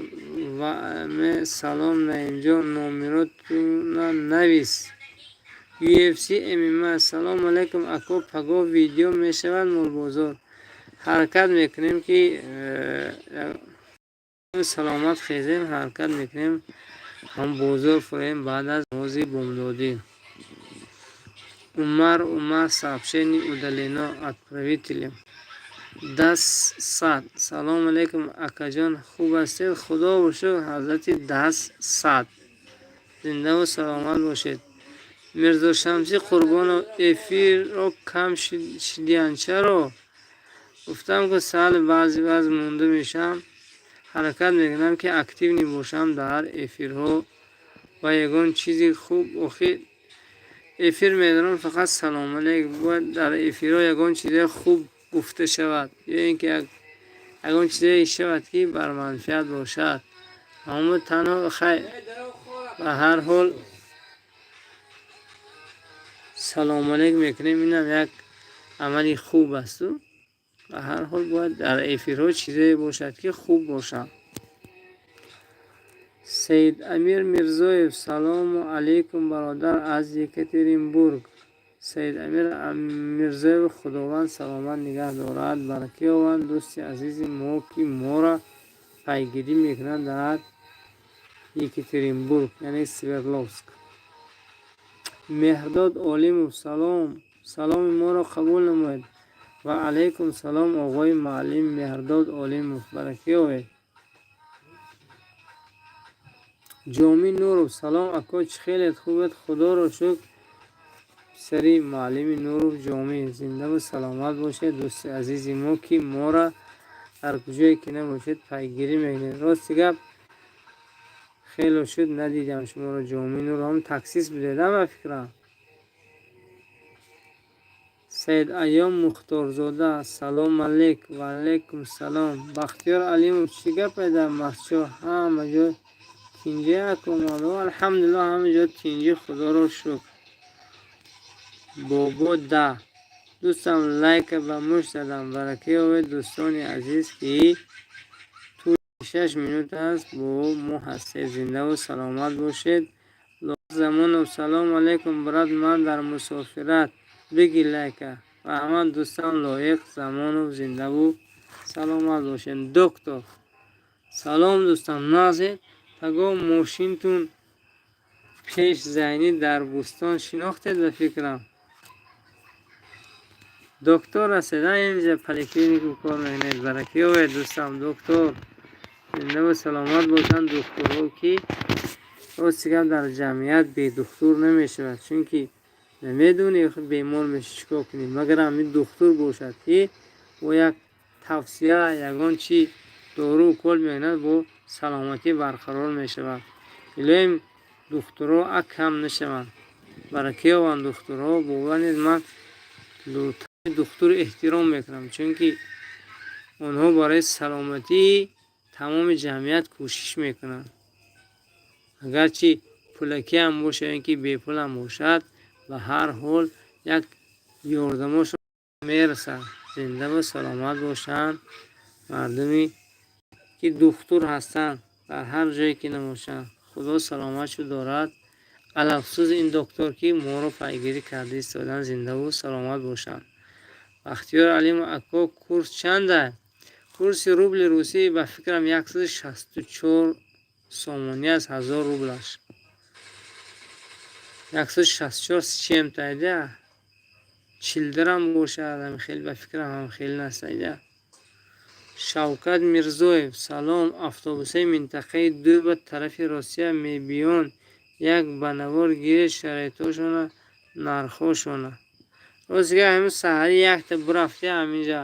вааме салом, Наимҷон, номеротуна навис. UFC ММА, салому алайкум, ако, пагоҳ видео мешавад молбозор? Ҳаракат мекунем, ки саломат хезем, ҳаракат мекунем, ҳам бозор фуроем баъд аз намози бомдодӣ. Умар Умар, сообщение удалено отправителем. Дас Сад, салому алайкум, акаҷон, хуб ҳастед? Худоро шукр, ҳазрати Дас Сад, зиндаву саломат бошед. Мирзошамсӣ Қурбонов, эфирро кам шидиянд, чаро? Гуфтам, ки сал баъзе баъз монда мешавам. Ҳаракат мекунам, ки активный бошам дар эфирҳо ва ягон чизи хуб. Охир эфир медорам, фақат салом алейк. Бояд дар эфирҳо ягон чизе хуб гуфта шавад ё ин ки ягон чизе шавад, ки бар манфиат бошад. Аммо танҳо хай, ба ҳар ҳол салому алейк мекунем, инам як амали хуб асту. Ба ҳар ҳол бояд дар эфирҳо чизое бошад, ки хуб бошанд. Саид Амир Мирзоев, салому алайкум, бародар, аз Екатеринбург. Саид Амир Мирзоев, Худованд саломат нигаҳ дорад. Баракиёванд дӯсти азизи мо, ки моро пайгирӣ мекунад дар Екатеринбург, яъне Свердловск. Меҳрдод Олимов, салом, саломи моро қабул намоед. Ва алайкум салом, оғои муаллим Меҳрдод Олимов, баракиёвед. Ҷомӣ Нуров, салом, ако, чӣ хелед, хубед? Худоро шукр, писари муаллими Нуров Ҷомӣ, зиндаву саломат бошед, дӯсти азизи мо, ки моро дар куҷое ки набошед пайгирӣ мекунед. Рости гап, хело шуд надидам шуморо, Ҷомӣ Нуров, ҳам таксист будед, ба фикрам. Саид Айём Мухторзода, салом алейк. Ва алайкум салом. Бахтиёр Алимов, чӣ гапе дар Мастчоҳ, ҳама ҷо тинҷӣ, ако? Алҳамдулиллоҳ, ҳама ҷо тинҷӣ, худоро шукр. Бобо да дӯстам, лайка ба мушт задам. Баракиёвед, дӯстони азиз, ки тӯли 6 минут аст бо мо ҳастед, зиндаву саломат бошед. Лоиқ Замонов, салому алайкум, брат, ман дар мусофират, бигир лайка. Раҳмат, дӯстам Лоиқ Замонов, зиндаву саломат бошед. Доктор, салом, дӯстам, нағзед? Пагоҳ мошинтун Пеш Зайнӣ дар Бӯстон шинохтед, ба фикрам. Доктор ҳастед, инҷа поликлинику кор мекунед. Баракӣ ёбед, дӯстам доктор. Зиндаву саломат бошанд духтурҳо, ки рости гап, дар ҷамъият бедухтур намешавад, чунки намедонӣ, бемор мешӣ, чӣ кор кунӣ, магар ҳамин духтур бошад, ки бо як тавсия, ягон чи дору, укол мекунад, бо саломатӣ барқарор мешавад. Илоҳим, духтурҳо кам нашаванд, баракӣ ёбанд духтурҳо. Бовар нест, ман духтур эҳтиром мекунам, чунки онҳо барои саломатии тамоми ҷамъият кӯшиш мекунанд. Агарчи пулакиам бошад ё ин ки бепулам бошад, ба ҳар ҳол як ёрдамошон мерасад. Зиндаву саломат бошанд мардуме, ки духтур ҳастанд, дар ҳар ҷое ки набошанд. Худо саломатшу дорад. Алалхусус ин доктор, ки моро пайгирӣ карда истоданд, зиндаву саломат бошанд. Бахтиёр Алимов: «Ако, курс чанда?» Курси рубли русӣ, ба фикрам, 164 сомонӣ аст 1000 рублаш. 164 с чем-то айда. 40 дирам бошад, хеле, ба фикрам, ҳам хеле наст айда. Шавкат Мирзоев: «Салом, автобусҳои минтақаи ду ба тарафи Россия мебиён, як ба навор гиред шароитҳошона, нархҳошона». Рости гап, ҳамин саҳари якта бурафтия ҳаминҷа.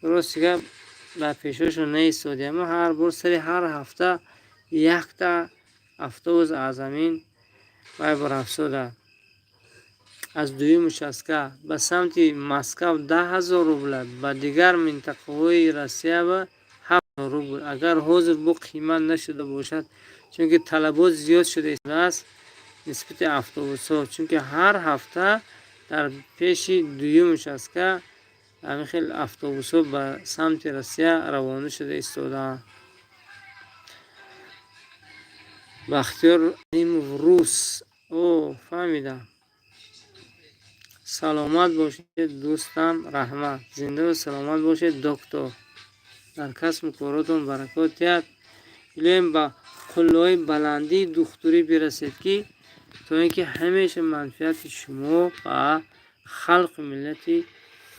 Рости гап, дар пешҳошон наистодем. Мо ҳар бор сари ҳар ҳафта якта автобус аз ҳамин вай бурафтода. Аз дуюм участка ба самти Москав 10 000 рубла, ба дигар минтақаҳои Россия ба 7000 рубл. Агар ҳозир бо қимат нашуда бошад, чунки талабот зиёд шуда истодааст нисбати автобусҳо, чунки ҳар ҳафта дар пеши дуюм участка ҳамин хел автобусҳо ба самти Россия равона шуда истодаанд. Бахтиёр Алимов рус. О, фаҳмидам. Саломат бошед, дӯстам, раҳмат. Зиндаву саломат бошед, доктор. Дар касбу коротон баракот диҳад. Илоҳим, ба қуллаҳои баландии духтурӣ бирасед, ки то ин ки ҳамеша манфиати шумо ба халқу миллати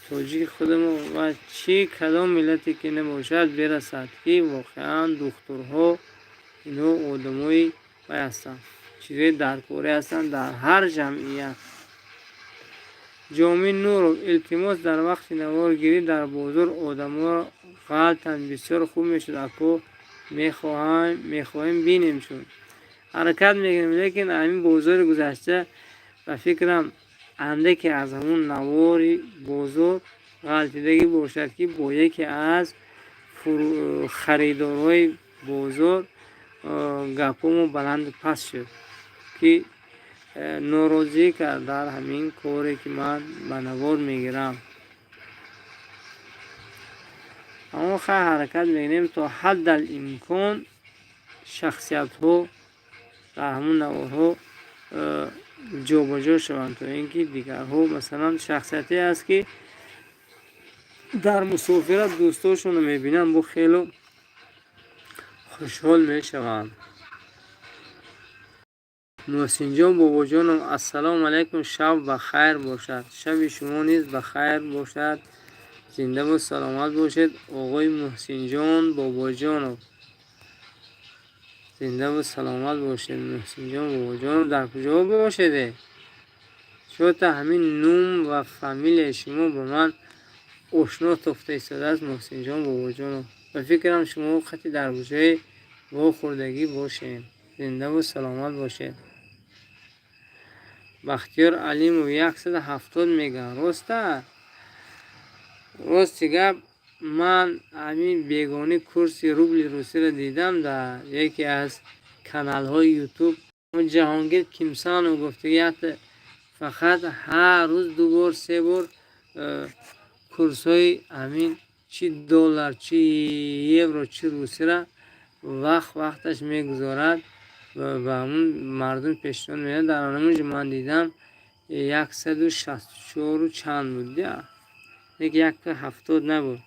тоҷики худамон ва чӣ кадом миллате ки набошад бирасад, ки воқеан духтурҳо инҳо одамои вай ҳастанд, чизҳои даркорӣ ҳастанд дар ҳар ҷамъият. Ҷомӣ Нуров: «Илтимос, дар вақти наворгирӣ дар бозор одаморо ғалтанд, бисёр хуб мешуд, ако, мехоҳем бинемшон». Ҳаракат мекунем, лекин ҳамин бозори гузашта, ба фикрам, андаке аз ҳамун навори бозор ғалтидагӣ бошад, ки бо яке аз харидорҳои бозор гапҳомо баланду паст шуд, ки норозӣ кард дар ҳамин коре, ки ман ба навор мегирам. Аммо хай, ҳаракат мекунем, то ҳаддал имкон шахсиятҳо дар ҳамун наворҳо ҷобаҷо шаванд, то ин ки дигарҳо, масалан, шахсияте аст, ки дар мусофират дӯстошонро мебинанд, бо хело хушҳол мешаванд. Муҳсинҷон Бобоҷонов: «Ассалому алайкум, шаб ба хайр бошад». Шаби шумо низ ба хайр бошад, зиндаву саломат бошед, оғои Муҳсинҷон Бобоҷонов. Зиндаву саломат бошед, Муҳсинҷон Бобоҷонов. Дар куҷо бошеде? Чӯта ҳамин нум ва фамилияи шумо ба ман ошно тофта истодааст. Муҳсинҷон Бобоҷонов, ба фикрам, шумо қати дар куҷое вохӯрдагӣ бошем. Зиндаву саломат бошед. Бахтиёр Алимов: «170 мегӯянд, роста?» Рости гап, ман ҳамин бегонӣ курси рубли русиро дидам дар яке аз каналҳои Ютуб. Ҷаҳонгир Кимсанов гуфтаги, якта фақат ҳар рӯз ду бор, се бор курсҳои ҳамин, чи доллар, чи евро, чи русиро вақт вақташ мегузорад ва ба ҳамун мардум пешниҳод меяд. Дар ҳамонҷо ман дидам, 164-у чанд буд, лекин 170 набуд.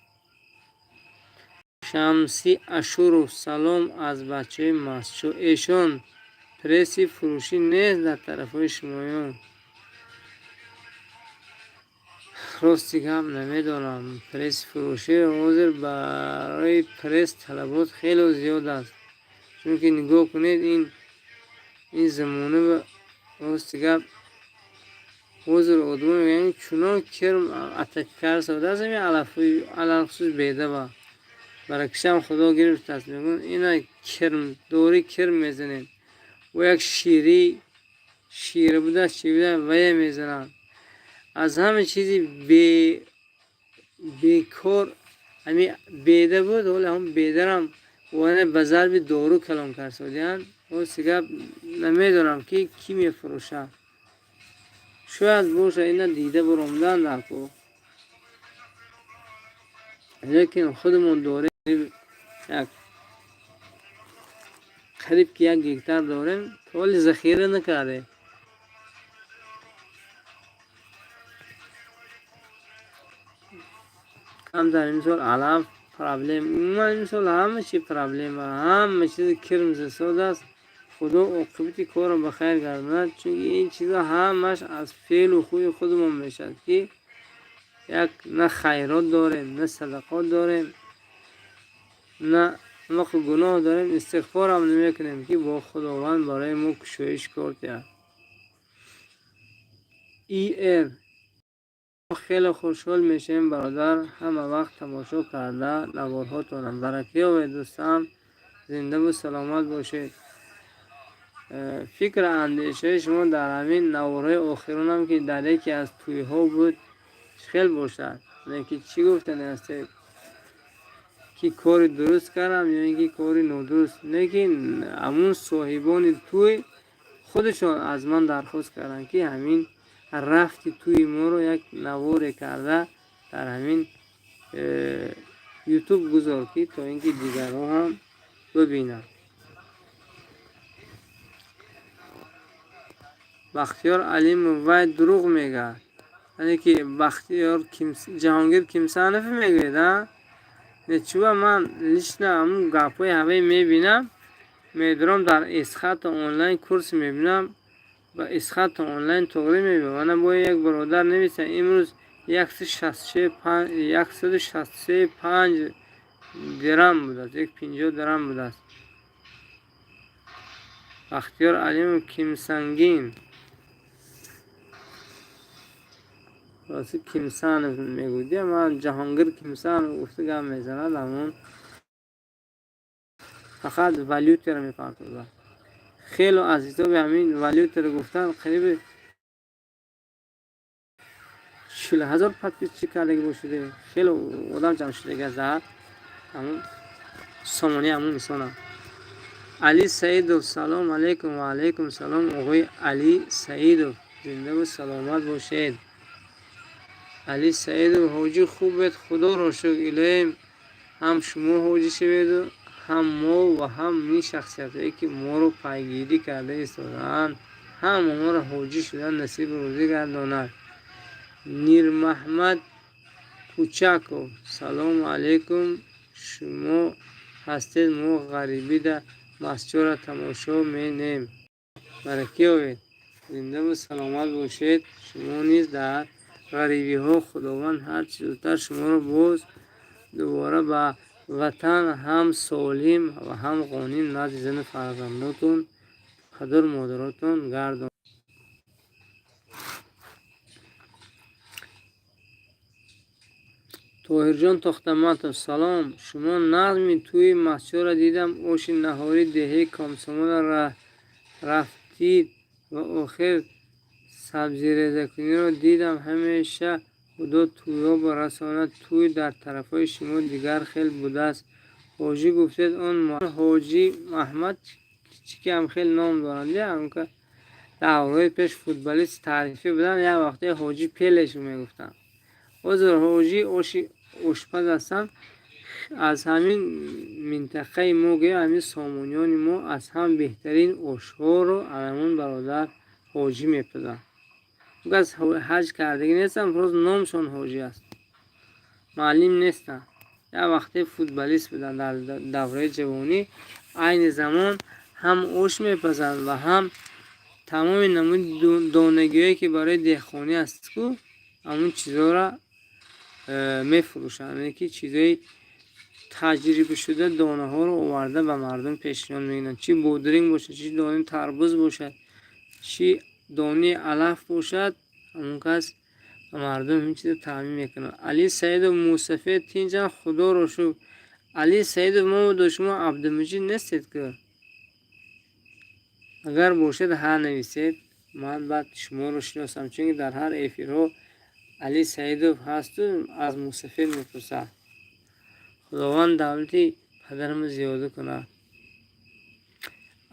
Шамсӣ Ашуров: «Салом аз бачаҳои Мастчоҳ». Эшон Пресси фурӯшӣ нест дар тарафҳои шумоён? Рости гап, намедонам. Пресси фурӯшӣ ҳозир барои пресс талабот хеле зиёд аст, чунки нигоҳ кунед, ин замона, рости гап, ҳозир одамон мегӯянд, чунон кирм атака карда ами алафҳои, алалхусус бедаба баракишам Худо гирифтааст. Мегӯянд, ина кирм дори, кирм мезанем, бо як шири шира будааст, чӣ буда, вая мезананд. Аз ҳама чизи бекор ами беда буд. Ҳоле ҳам бедарам ба зарби дору калон карсодиянд. Рости гап, намедонам, ки кӣ мефурӯшад. Шояд бошад, ина дида баромадан дар кор, лекин худамон дорем, як қариб ки 1 гектар дорем, то ҳоли захира накардем. Камтар имсол алаф проблем, умуман имсол ҳама чи проблема, ҳама чизи кирм засод аст. Худо оқибати корро ба хайр гардонад, чунки ин чизо ҳамаш аз феълу хӯи худамон мешавад, ки як на хайрот дорем, на садақот дорем, на вақт гуноҳ дорем, истиғфорам намекунем, ки бо Худованд барои мо кушоиш кор диҳад. Ир хеле хушҳол мешавем, бародар, ҳама вақт тамошо карда наворҳотонам. Баракӣ ёбед, дӯстам, зиндаву саломат бошед. Фикр андешаи шумо дар ҳамин наворҳои охиронам, ки дар яке аз тӯйҳо буд, хел бошад, ки чӣ гуфтани ҳастед, ки кори дуруст кардам ё ин ки кори нодуруст? Лекин ҳамун соҳибони тӯй худашон аз ман дархост карданд, ки ҳамин рафти тӯи моро як наворе карда дар ҳамин Ютуб гузор, ки то ин ки дигарҳо ҳам бибинанд. Бахтиёр Алимов, вай дурӯғ мегӯяд. Яъне ки Бахтиёр Ҷаҳонгир Кимсанов мегӯяд, а не чува? Ман лично ҳамун гапҳои ҳавай мебинам, медурам дар Эсхата онлайн курс мебинам ва Эсхата онлайн тоғрӣ мебинам. Ана бо як бародар нависа, имрӯз 163,5 дирам будааст, 1,50 дирам будааст. Бахтиёр Алимов Кимсангин, рости Кимсанов мегӯяд, ман Ҷаҳонгир Кимсанов гуфта гап мезанад. Ҳамон фақат валютеро мепартозад. Хело аз ҳисоби ҳамин валютеро гуфтан қариби 40 000 подписчик кардаги бошиде. Хело одам ҷамъ шудаги аст дар ҳамун сомонаи ҳамун инсона. Али Саидов, салом алейкум. Ва алейкум салом, оғои Али Саидов, зиндаву саломат бошед. Али Саидов, ҳоҷӣ, хубед? Худоро шукр. Илоҳим, ҳам шумо ҳоҷӣ шаведу, ҳам мо ва ҳам ин шахсиятҳое, ки моро пайгирӣ карда истодаанд, ҳам онҳоро ҳоҷӣ шудан насибу рӯзӣ гардонад. Мирмаҳмад Кучаков, салому алейкум, шумо ҳастед, мо ғарибида масҷидро тамошо менем. Баракӣ ёбед, зиндаву саломат бошед. Шумо низ дар ғарибиҳо, Худованд ҳарчи зудтар шуморо боз дубора ба ватан ҳам солим ва ҳам ғоним назди зану фарзандотон, падару модаротон гардон. Тоҳирҷон Тохтаматов, салом, шумо назми тӯи масҷидро дидам, оши наҳори деҳаи Комсомолро рафтид ва охир сабзирезакуниро дидам. Ҳамеша Худо тӯйҳо расонад. Тӯй дар тарафҳои шумо дигар хел будааст. Ҳоҷӣ гуфтед, он Ҳоҷӣ Аҳмад чӣ ки ҳам хел ном доранд, даврҳои пеш футболисти таърифӣ буданд, як вақте Ҳоҷӣ Пелешу мегуфтанд. Ҳозир ҳоҷӣ оши ошпаз ҳастанд. Аз ҳамин минтақаи мо, гӯё ҳамин сомониёни мо, аз ҳама беҳтарин ошҳоро ҳамон бародар ҳоҷӣ мепазанд. Газ ҳаҷ кардагӣ нестанд, просто номшон ҳоҷӣ аст. Муаллим нестанд, як вақте футболист буданд дар давраи ҷавонӣ. Айни замон Ҳам ош мепазанд ва ҳам тамоми намуди донагиҳое, ки барои деҳқонӣ аст ку, ҳамун чизҳоро мефурӯшанд. Яъне ки чизҳои таҷрибашуда, донаҳоро оварда ба мардум пешниҳод мекунанд. Чӣ бодринг бошад, чӣ донаи тарбуз бошад, чӣ донаи алаф бошад, ҳамон кас ба мардум ҳамин чизро таъмин мекунад. Али Саидов, мусафед тинҷам, худоро шукр. Али Саидов, мо до шумо Абдумаҷид нестед ку? Агар бошед, ҳа нависед, ман баъд шуморо шиносам, чунки дар ҳар эфирҳо Али Саидов ҳасту аз мусафед мепурсад. Худованд давлати падарамро зиёда кунад.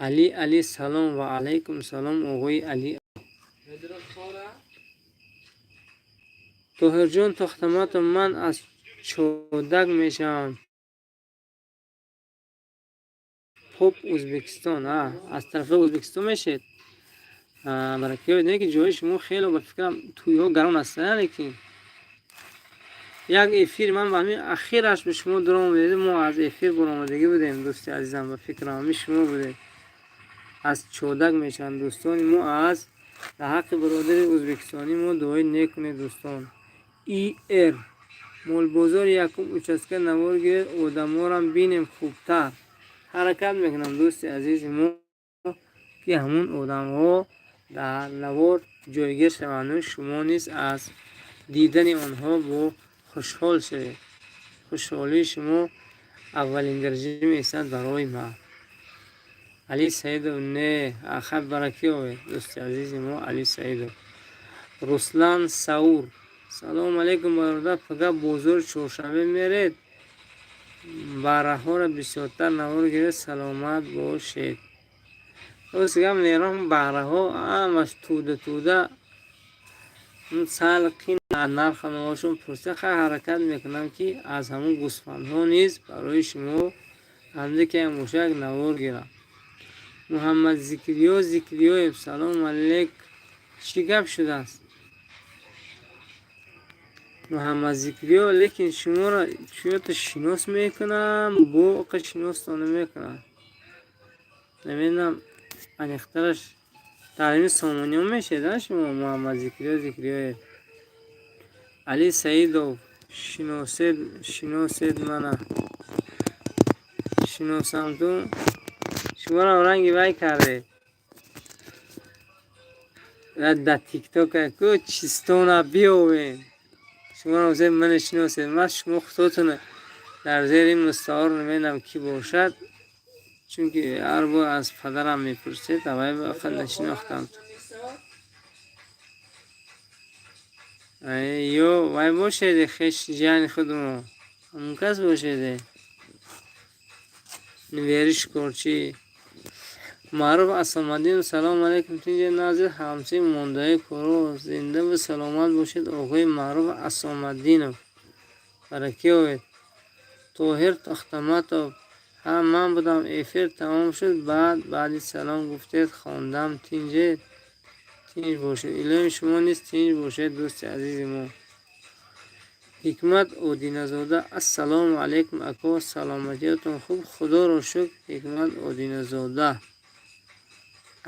Али Али, салом. Ва алайкум салом, оғои Али. Тоҳирҷон Тохтаматов, ман аз Чодак мешавам. Поп Ӯзбекистон, аз тарафи Ӯзбекистон мешед? Баракиёед. Не ки ҷои шумо хело, ба фикрам, тӯйҳо гарон аст, лекин як эфир ман ба ҳамин ахираш ба шумо дуромадед, мо аз эфир баромадагӣ будем, дӯсти азизам, ба фикрам, ҳамин шумо будед. Аз Чодак мешаванд дӯстони мо. Аз дар ҳаққи бародари ӯзбекистонӣ мо дуои нек кунед, дӯстон. Ир молбозори якум участка навор гиред, одаморам бинем хубтар. Ҳаракат мекунам, дӯсти азизи мо, ки ҳамун одамҳо дар навор ҷойгир шаванду шумо низ аз дидани онҳо бо хушҳол шавед. Хушҳолии шумо аввалин дараҷа меистад барои ман. Али Саидов, не, ахаб, баракиёвед, дӯсти азизи мо Али Саидов. Руслан Саур, салому алайкум, бародар, пага бозори чоршанбе меред? Барраҳоро бисёртар навор гиред, саломат бошед. Рост гап, мерам, барраҳо ҳамаш тӯда тӯда, сал қин нарха навошон пурса. Хай, ҳаракат мекунам, ки аз ҳамун гӯсфандҳо низ барои шумо андакеам боша як навор гирам. Муҳаммад Зикриё Зикриёев, салому алейк. Чӣ гап шудааст, Муҳаммад Зикриё? Лекин шуморо чӯто шинос мекунам, бо оқа шиностон намекунам, намедонам аниқтараш. Дар ҳамин сомониҳо мешед шумо, Муҳаммад Зикриё Зикриёев? Али Саидов, шиносед, шиносед мана. Шиносам ту шуморо, ранги вай кардед дар тиктока ку, чистона биёвем. Шуморо мана шиносед, ман шумо худотона дар зери мустаор намедонам кӣ бошад, чунки ҳар бор аз падарам мепурсед, аввай вақт нашинохтам. Ё вай бошеде, хеш ҷияни худмо ҳамон кас бошеде, нивери шикорчӣ. Маъруф Асомаддинов, салому алайкум, тинҷи назир ҳамсои мондаи коро, зиндаву саломат бошед, оғои Маъруф Асомаддинов, баракиёвед. Тоҳир Тохтаматов, ҳа, ман будам, эфир тамом шуд, баъд баъди салом гуфтед, хондам. Тинҷед? Тинҷ бошед, илоҳи шумо низ тинҷ бошед, дӯсти азизи мо. Ҳикмат Одиназода, ассалому алайкум, ако, саломатиётон хуб? Худоро шукр, Ҳикмат Одиназода.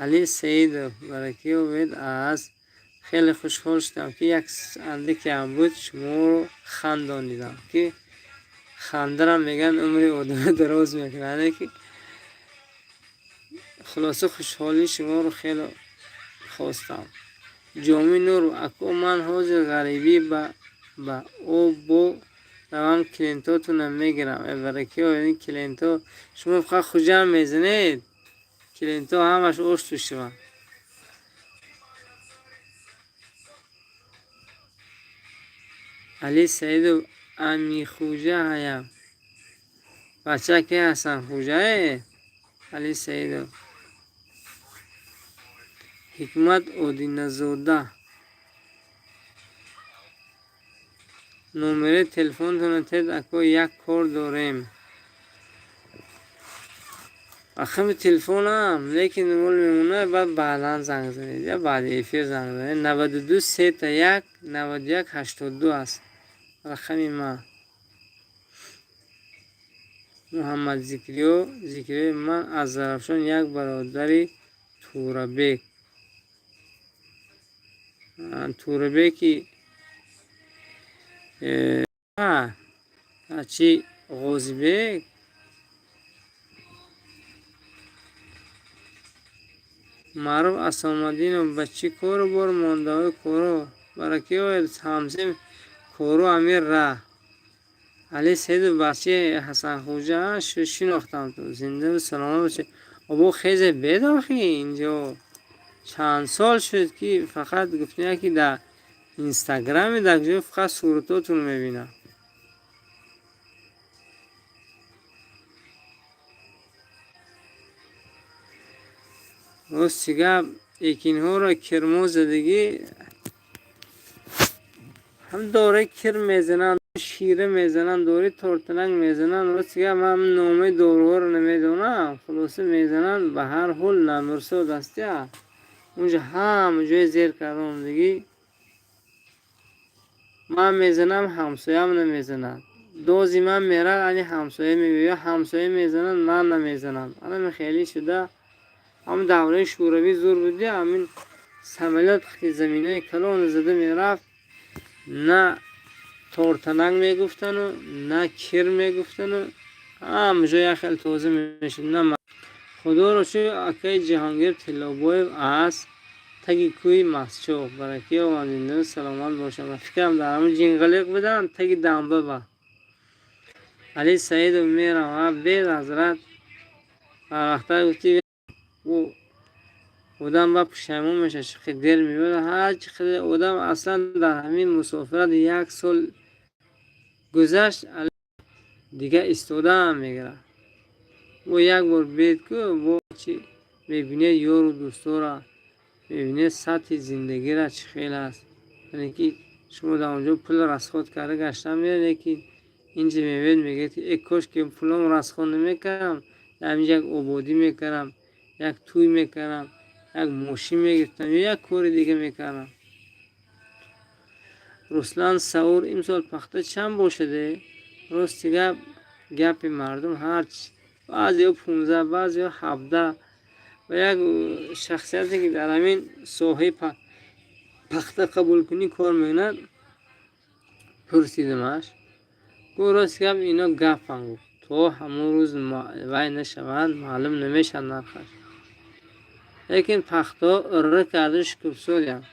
Али Саидов, баракиёвед. Аз хеле хушҳол шудам, ки як андакеам буд шуморо хандонидам, ки хандарам мегӯянд умри одама дароз мекунад. Ки хулоса, хушҳолии шуморо хеле хостам. Ҷоми Нур, ако, ман ҳозир ғарибӣ ба обо равам, клиентотонам мегирам. Баракиёвед. Ин клиентҳо шумо фақат Хуҷанд мезанед, клиентҳо ҳамаш ошту шаванд. Али Саидов, Амихӯҷа ҳаям. Бача ке ҳасан хӯҷае? Али Саидов. Ҳикмат Одиназода, номери телефонтонро тед, ако, як кор дорем. Рақами телефонам, лекин мол мемонад, баъд баъдан занг занед я баъди эфир занг занед. 92 3 1 91 82 аст рақами ман. Муҳаммад Зикриё, Зикриёи ман аз Зарафшон, як бародари Турабек. Турабеки чи Ғозибек. Маъруф Асомаддинов, ба чӣ кору бор мондаҳои коро? Баракиёед, ҳамсин кору амир ра. Али Саидов, бачаи Ҳасанхӯҷа, шинохтам ту. Зиндаву саломат бошед. Обо, хезе бедохи инҷо. Чанд сол шуд, ки фақат гуфтем, ки дар Инстаграме, дар ҷо фақат суратотон мебинам. Рости гап, экинҳоро кирмо задагӣ, ҳам дораи кир мезананд, шира мезананд, дораи тортанак мезананд. Рости гап, ман номаи доруҳоро намедонам, хулоса мезананд. Ба ҳар ҳол намирсод астия. Унҷа ҳама ҷое зер карда омадагӣ. Ман мезанам, ҳамсоям намезанад. Дози ман мерад, ани ҳамсоя мебиёяд, ҳамсоя мезанад, ман намезанам. Анами хеле шуда. Ҳамн давраи Шӯравӣ зур буди, ҳамин самолёт ки заминаи калон зада мерафт, на тортанак мегуфтану, на кир мегуфтану, ҳама ҷо як хел тоза мешуд. На, Худоро шукр, акаи Ҷаҳонгир Тиллобоев аз таги кӯҳи Масчоҳ. Баракиё, зинда саломат бошанд. Ба фикрам, дар ҳамин ҷинғалиқ буданд, таги дамба ба. Али Саидов, мерам, бед ҳазрат. Вақта гуфти, ӯ одам ба пушаймон мешавад, чӣ дер меояд. Ҳарчи қадар одам аслан дар ҳамин мусофират як сол гузашт, дигар истодаам мегирад. Бо як бор бед ку, бо чи мебинед, ёру дӯстора мебинед, сатҳи зиндагира чӣ хел аст. Яъне ки шумо дар он ҷо пул расход карда гаштан меред, лекин инҷа мебинед, мегӯед, ки э кош ки пулом расход намекардам, дар инҷа як ободӣ мекардам, як тӯй мекардам, як мошин мегирифтам ё як кори дига мекардам. Руслан Саур, имсол пахта чанд бошаде? Рости гап, гапи мардум ҳарч, баъзеҳо 15, баъзеҳо 17. Ва як шахсияте, ки дар ҳамин соҳаи пахта қабулкунӣ кор мекунад, пурсидимаш, гуфт: рости гап, ино гапанд, гуфт, то ҳамон рӯз вай нашавад, маълум намешавад нархаш. Лекин пахтаҳо ирра карда шукуфсодианд.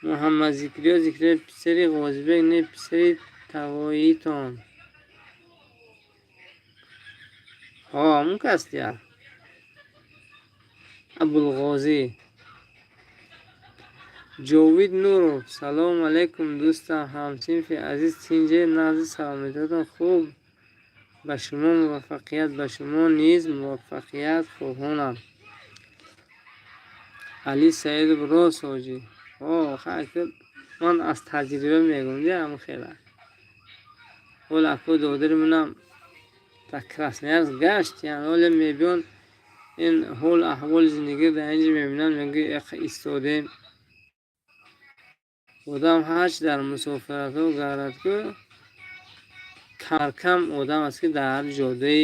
Муҳаммад Зикриё, Зикриё писари Ғозибек не, писари тавоитон. Ҳо, ҳамон кас дия. Абулғозӣ. Ҷовид Нуров, салому алайкум, дӯстам, ҳамсинфи азиз, тинҷе, нағзи, саломатиятон хуб? Ба шумо муваффақият, ба шумо низ муваффақият хоҳонам. Али Саидов, рост, ҳоҷӣ. Ҳо, ман аз таҷриба мегӯям, ди ҳамин хела. Ҳоло ако додари манам дар Красноярск гашт, яъне ҳоле мебиён, ин ҳол аҳволи зиндагиро дар инҷа мебинанд, мегӯяд: эха, истодем. Одам ҳарчи дар мусофиратҳо гардад ку, камаркам одам аст, ки дар ҳар ҷодаи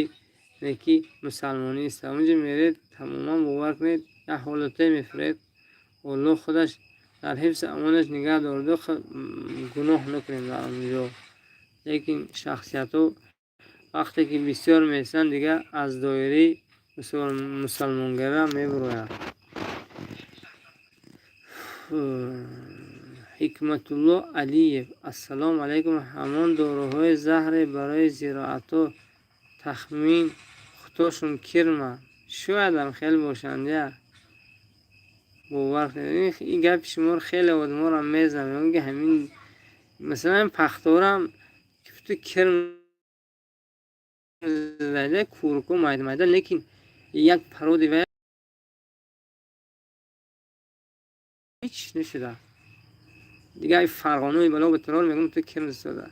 ки мусалмонӣ иста. Онҷа меред, тамоман, бовар кунед, як ҳолатое мефуред. Оллоҳ худаш дар ҳифзи амонаш нигаҳ дорад, гуноҳ накунем дар он ҷо. Лекин шахсиятҳо вақте ки бисёр меистанд, дигар аз доираи мусалмонгарӣ мебуроянд. Ҳикматулло Алиев, ассалому алайкум, ҳамон доруҳои заҳре барои зироатҳо, тахмин худошон кирма, шоядам хел бошанд я. Бовар кунед, ин гапи шуморо хеле одаморо мезанам, мегӯям, ки ҳамин масалан пахторам кифту кирм зада, курку майда майда, лекин як пароди ва ҳеч нашуда. Дигар фарғонаи бало ба террор, мегӯям, ту кирм истода.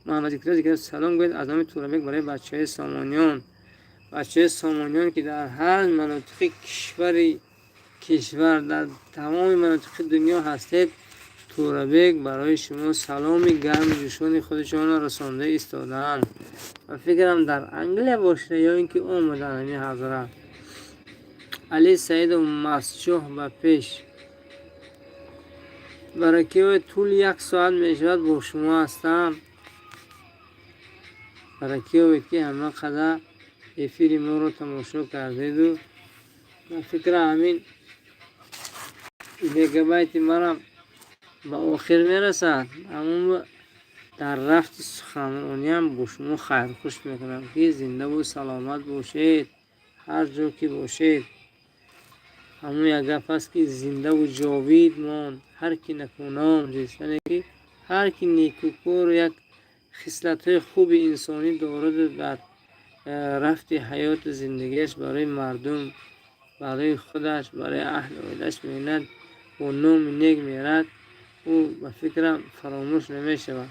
Муҳаммад Зикриё, Зикриё, салом гӯед аз номи Турабек барои бачаҳои Сомониён. Бачаҳои Сомониён, ки дар ҳар манотиқи кишвар, дар тамоми манотиқи дунё ҳастед. Тӯрабек барои шумо саломи гарму ҷӯшони худашонро расонда истодаанд. Ба фикрам, дар Англия бошад ё ин ки омаданд ҳамин ҳазрат. Али Саидов, Мастчоҳ ба пеш! Баракиёвед, тӯли як соат мешавад, бо шумо ҳастам. Баракиёвед, ки ҳама қадар эфири моро тамошо кардеду. Ба фикрам, ҳамин мегабайти марам ба охир мерасад. Ҳамон дар рафти суханрониам бо шумо хайрхуш мекунам, ки зиндаву саломат бошед, ҳар ҷо ки бошед. Ҳамон як гап аст, ки зиндаву ҷовид монд ҳар ки некуном зист, яъне ки ҳар ки некукору як хислатҳои хуби инсонӣ дораду дар рафти ҳаёту зиндагиаш барои мардум, барои худаш, барои аҳли оилааш меҳнат бо номи нек мерад, ӯ, ба фикрам, фаромӯш намешавад.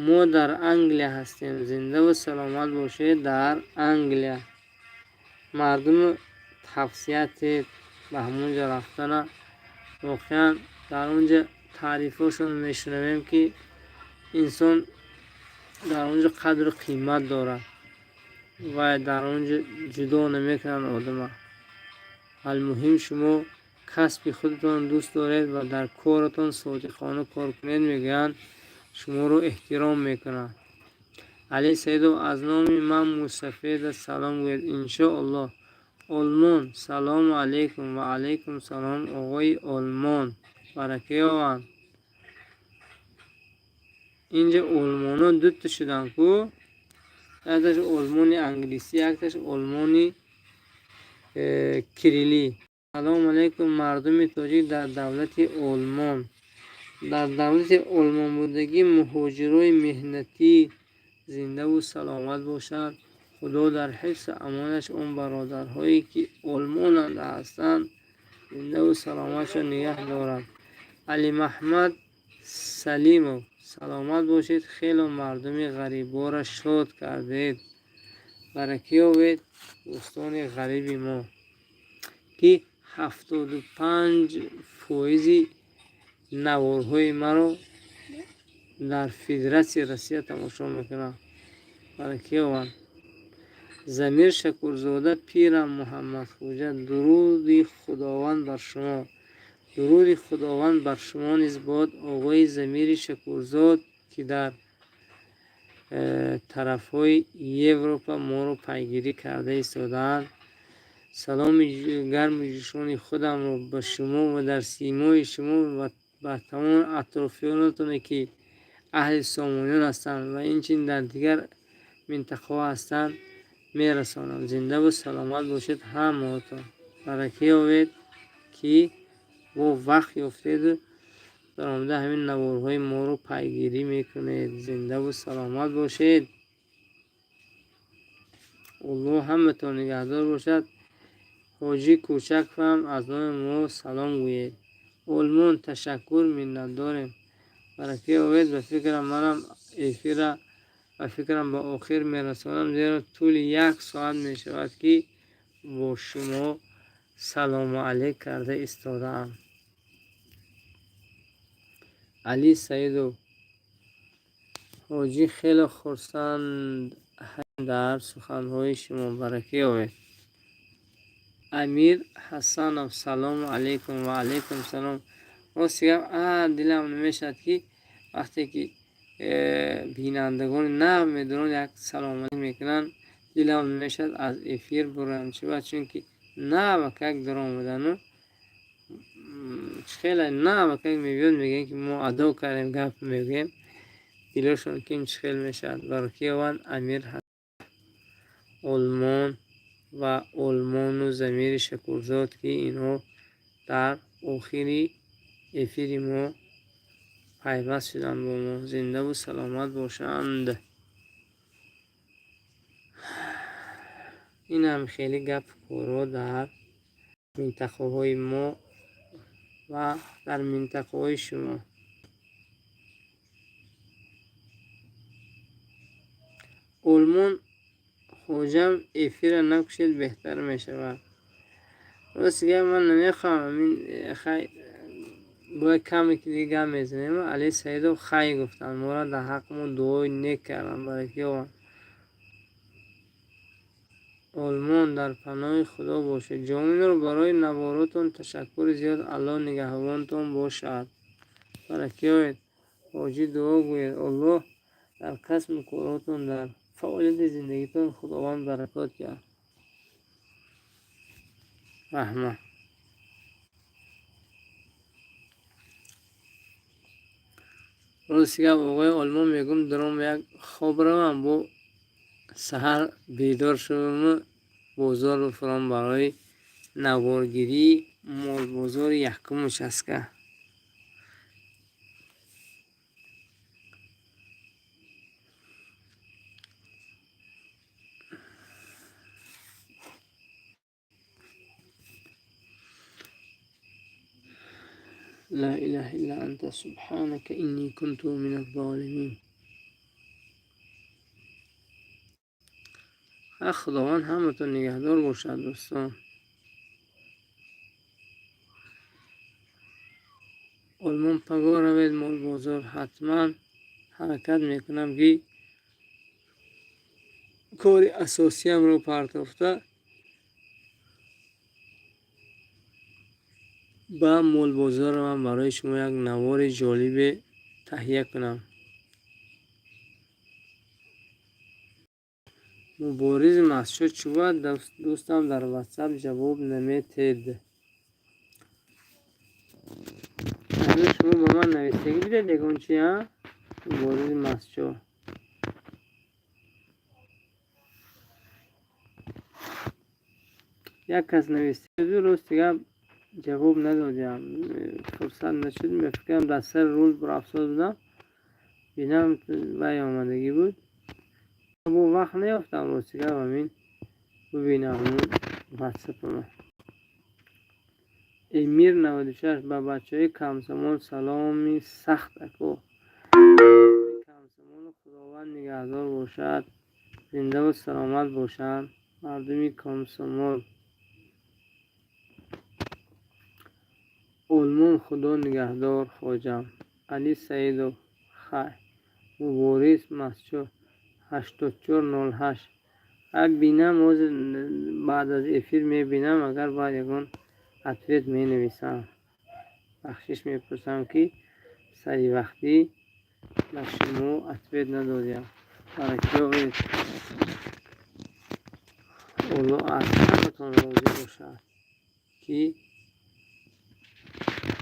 Мо дар Англия ҳастем. Зиндаву саломат бошед дар Англия. Мардуму тавсия тед ба ҳамон ҷо рафтана. Воқеан, дар он ҷо таърифҳошонро мешунавем, ки инсон дар он ҷо қадру қимат дорад ва дар он ҷо ҷудо намекунанд одама. Алмуҳим, шумо касби худатон дӯст доред ва дар коратон содиқона кор кунед, мегӯянд, шуморо эҳтиром мекунанд. Али Саидов, аз номи ман мусафеда салом гӯед, иншоаллоҳ. Олмон, салому алайкум. Ва алайкум салом, оғои Олмон, барака ёбанд. Инҷа олмоно дута шуданд ку: якташ олмони англисӣ, якташ олмони кириллӣ. Салому алайкум, мардуми тоҷик дар давлати Олмон. Дар давлати олмонбудагӣ муҳоҷирои меҳнатӣ зиндаву саломат бошанд. Худо дар ҳифзу амонаш он бародарҳое, ки олмонанда ҳастанд, зиндаву саломатшон нигаҳ дорад. Алимаҳмад Салимов, саломат бошед, хело мардуми ғарибора шод кардед. Барака ёбед, дӯстони ғариби мо, ки 75 фоизи наворҳои маро дар Федератсияи Россия тамошо мекунанд. Барака ёбанд. Замир Шакурзода, пирам Муҳаммадхоҷа, дуруди Худованд бар шумо. Дуруди Худованд бар шумо низ бод, оғои Замири Шакурзод, ки дар тарафҳои Европа моро пайгирӣ карда истодаанд. Саломи гарму ҷӯшони худамро ба шумо ва дар симои шумо ва ба тамоми атрофиёнатоне, ки аҳли Сомониён ҳастанд ва инчунин дар дигар минтақаҳо ҳастанд, мерасонам. Зиндаву саломат бошед ҳамаотон. Барака ёбед, ки бо вақт ёфтеду даромада ҳамин наворҳои моро пайгирӣ мекунед. Зиндаву саломат бошед. Аллоҳ ҳаматон нигаҳдор бошад. Ҳоҷӣ Кӯчаковам аз номи мо салом гӯед. Олмон, ташаккур, миннатдорем. Барака ёбед. Ба фикрам, манам эфира, ба фикрам, ба охир мерасонам, зеро тӯли як соат мешавад, ки бо шумо салому алейк карда истодаам. Али Саидов, ҳоҷӣ, хеле хурсанд дар суханҳои шумо. Барака ёбед. Амир Ҳасанов, салому алайкум. Ва алайкум салом. Рости гап, дилам намешавад, ки вақте ки бинандагони нав медоранд, як саломалик мекунанд, дилам намешавад аз эфир бурам. Чиба? Чунки навакак даромадану хеле навакак мебиёд, мегӯем, ки мо адо кардем, гап мегӯем, дилошон ким чӣ хел мешавад. Барака ёбанд Амир Олмон ва Олмону Замири Шакурзод, ки инҳо дар охири эфири мо пайваст шуданд бо мо. Зиндаву саломат бошанд. Инам хеле гапу корҳо дар минтақаҳои мо ва дар минтақаҳои шумо. Олмон, хоҷам, эфира накушед, беҳтар мешавад. Рости гап, ман намехоҳам ҳамин хай бояд каме ки дига гап мезанем. Али Саидов хай гуфтанд, моро дар ҳаққи мо дуои нек карданд, баракиёванд. Олмон дар паноҳи Худо бошед. Ҷоминур, барои наворотон ташаккури зиёд, Аллоҳ нигаҳбонтон бошад. Баракиёед, ҳоҷӣ, дуо гӯед. Аллоҳ дар касбу коротон, дар фаъолияти зиндагитон Худованд баракот диҳад. Раҳмат. Рости гап, оғои Олмон, мегӯм дуром як хоб равам, бо саҳар бедор шаваму бозор бифурам барои наворгирии молбозори якум участка. Ла илаҳа илла анта субҳанака инни кунту мина золимин. Худованд ҳаматон нигаҳдор бошад, дӯстон. Олмон, пагоҳ равед молбозор, ҳатман ҳаракат мекунам, ки кори асосиямро партофта ба молбозор равам, барои шумо як навори ҷолибе таҳия кунам. Мубориз Масчо, чува дӯстам дар ватсап ҷавоб наметед? Шумо ба ман навистагӣ бидед ягон чи, а? Муборизи Масчо. Як кас навистагӣ, рости гап, ҷавоб надодиам, фурсат нашуд. Мефикрам, дар сари рул рафтод будам, бинам вай омадагӣ буд, бо вақт наёфтам, рости гап, ҳамин бубинам ватсапама. Эмир 96, ба бачаҳои Комсомол саломи сахт, ако. Комсомолу Худованд нигаҳдор бошад, зиндаву саломат бошанд мардуми Комсомол. Олмон, Худо нигаҳдор, хоҷам. Али Саидов, хай. Мубориз Масчо, 8408. Бинам, ҳозир баъд аз эфир мебинам, агар баъд ягон ответ менависам. Бахшиш мепурсам, ки саривақтӣ ба шумо ответ надодиам. Баракиёвед, Аллоҳ аз ҳаматон розӣ бошад, ки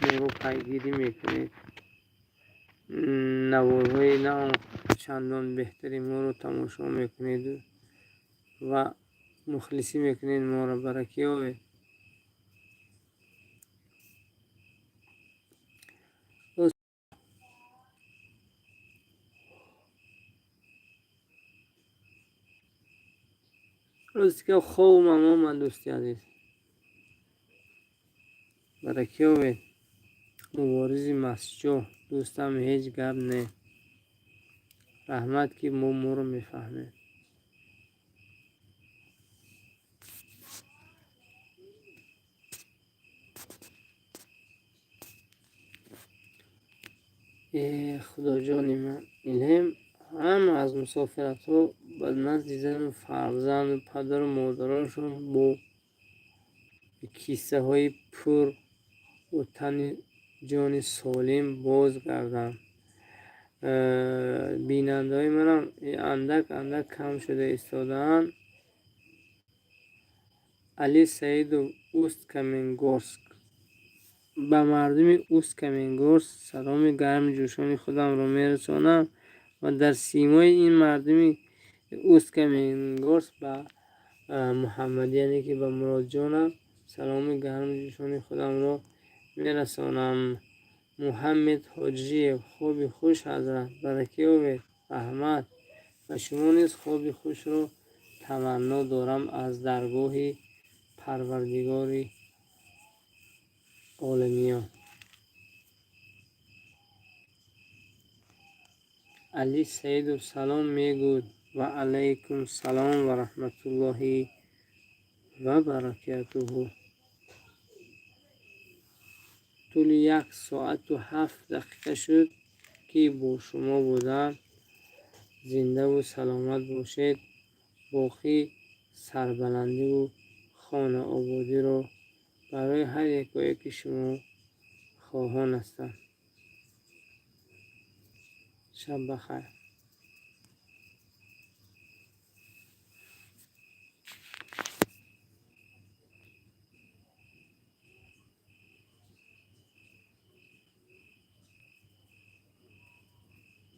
моро пайгирӣ мекунед, наворҳои на он чандон беҳтари моро тамошо мекунеду ва мухлисӣ мекунед моро. Баракиёвед. Рости гап, хобам омад, дӯсти азиз. Баракиёвед. Муборизи Масчо, дӯстам, ҳеҷ гап не, раҳмат, ки мо моро мефаҳмед. Э, Худоҷони ман, илҳем ҳама аз мусофиратҳо ба назди зану фарзанду падару модарошон бо киссаҳои пур бо тани ҷони солим боз гарданд. Бинандаҳои манам андак андак кам шуда истодаанд. Али Саидов, Усть Каменгорск. Ба мардуми Усть Каменгорск саломи гарми ҷӯшони худамро мерасонам ва дар симои ин мардуми Усть Каменгорск ба Муҳаммад, яъне ки ба Муродҷонам, саломи гарми ҷӯшони худамро мерасонам. Муҳаммед Ҳоҷиев, хоби хуш, ҳазрат, баракиёвед, раҳмат. Ба шумо низ хоби хушро таманно дорам аз даргоҳи Парвардигори оламиён. Али Саидов салом мегӯд. Ва алайкум салом ва раҳматуллоҳи ва баракатуҳу. Тӯли 1 соату 7 дақиқа шуд, ки бо шумо будам. Зиндаву саломат бошед. Боқӣ сарбаландиву хонаободиро барои ҳар якояки шумо хоҳон ҳастам. Шаб бахайр.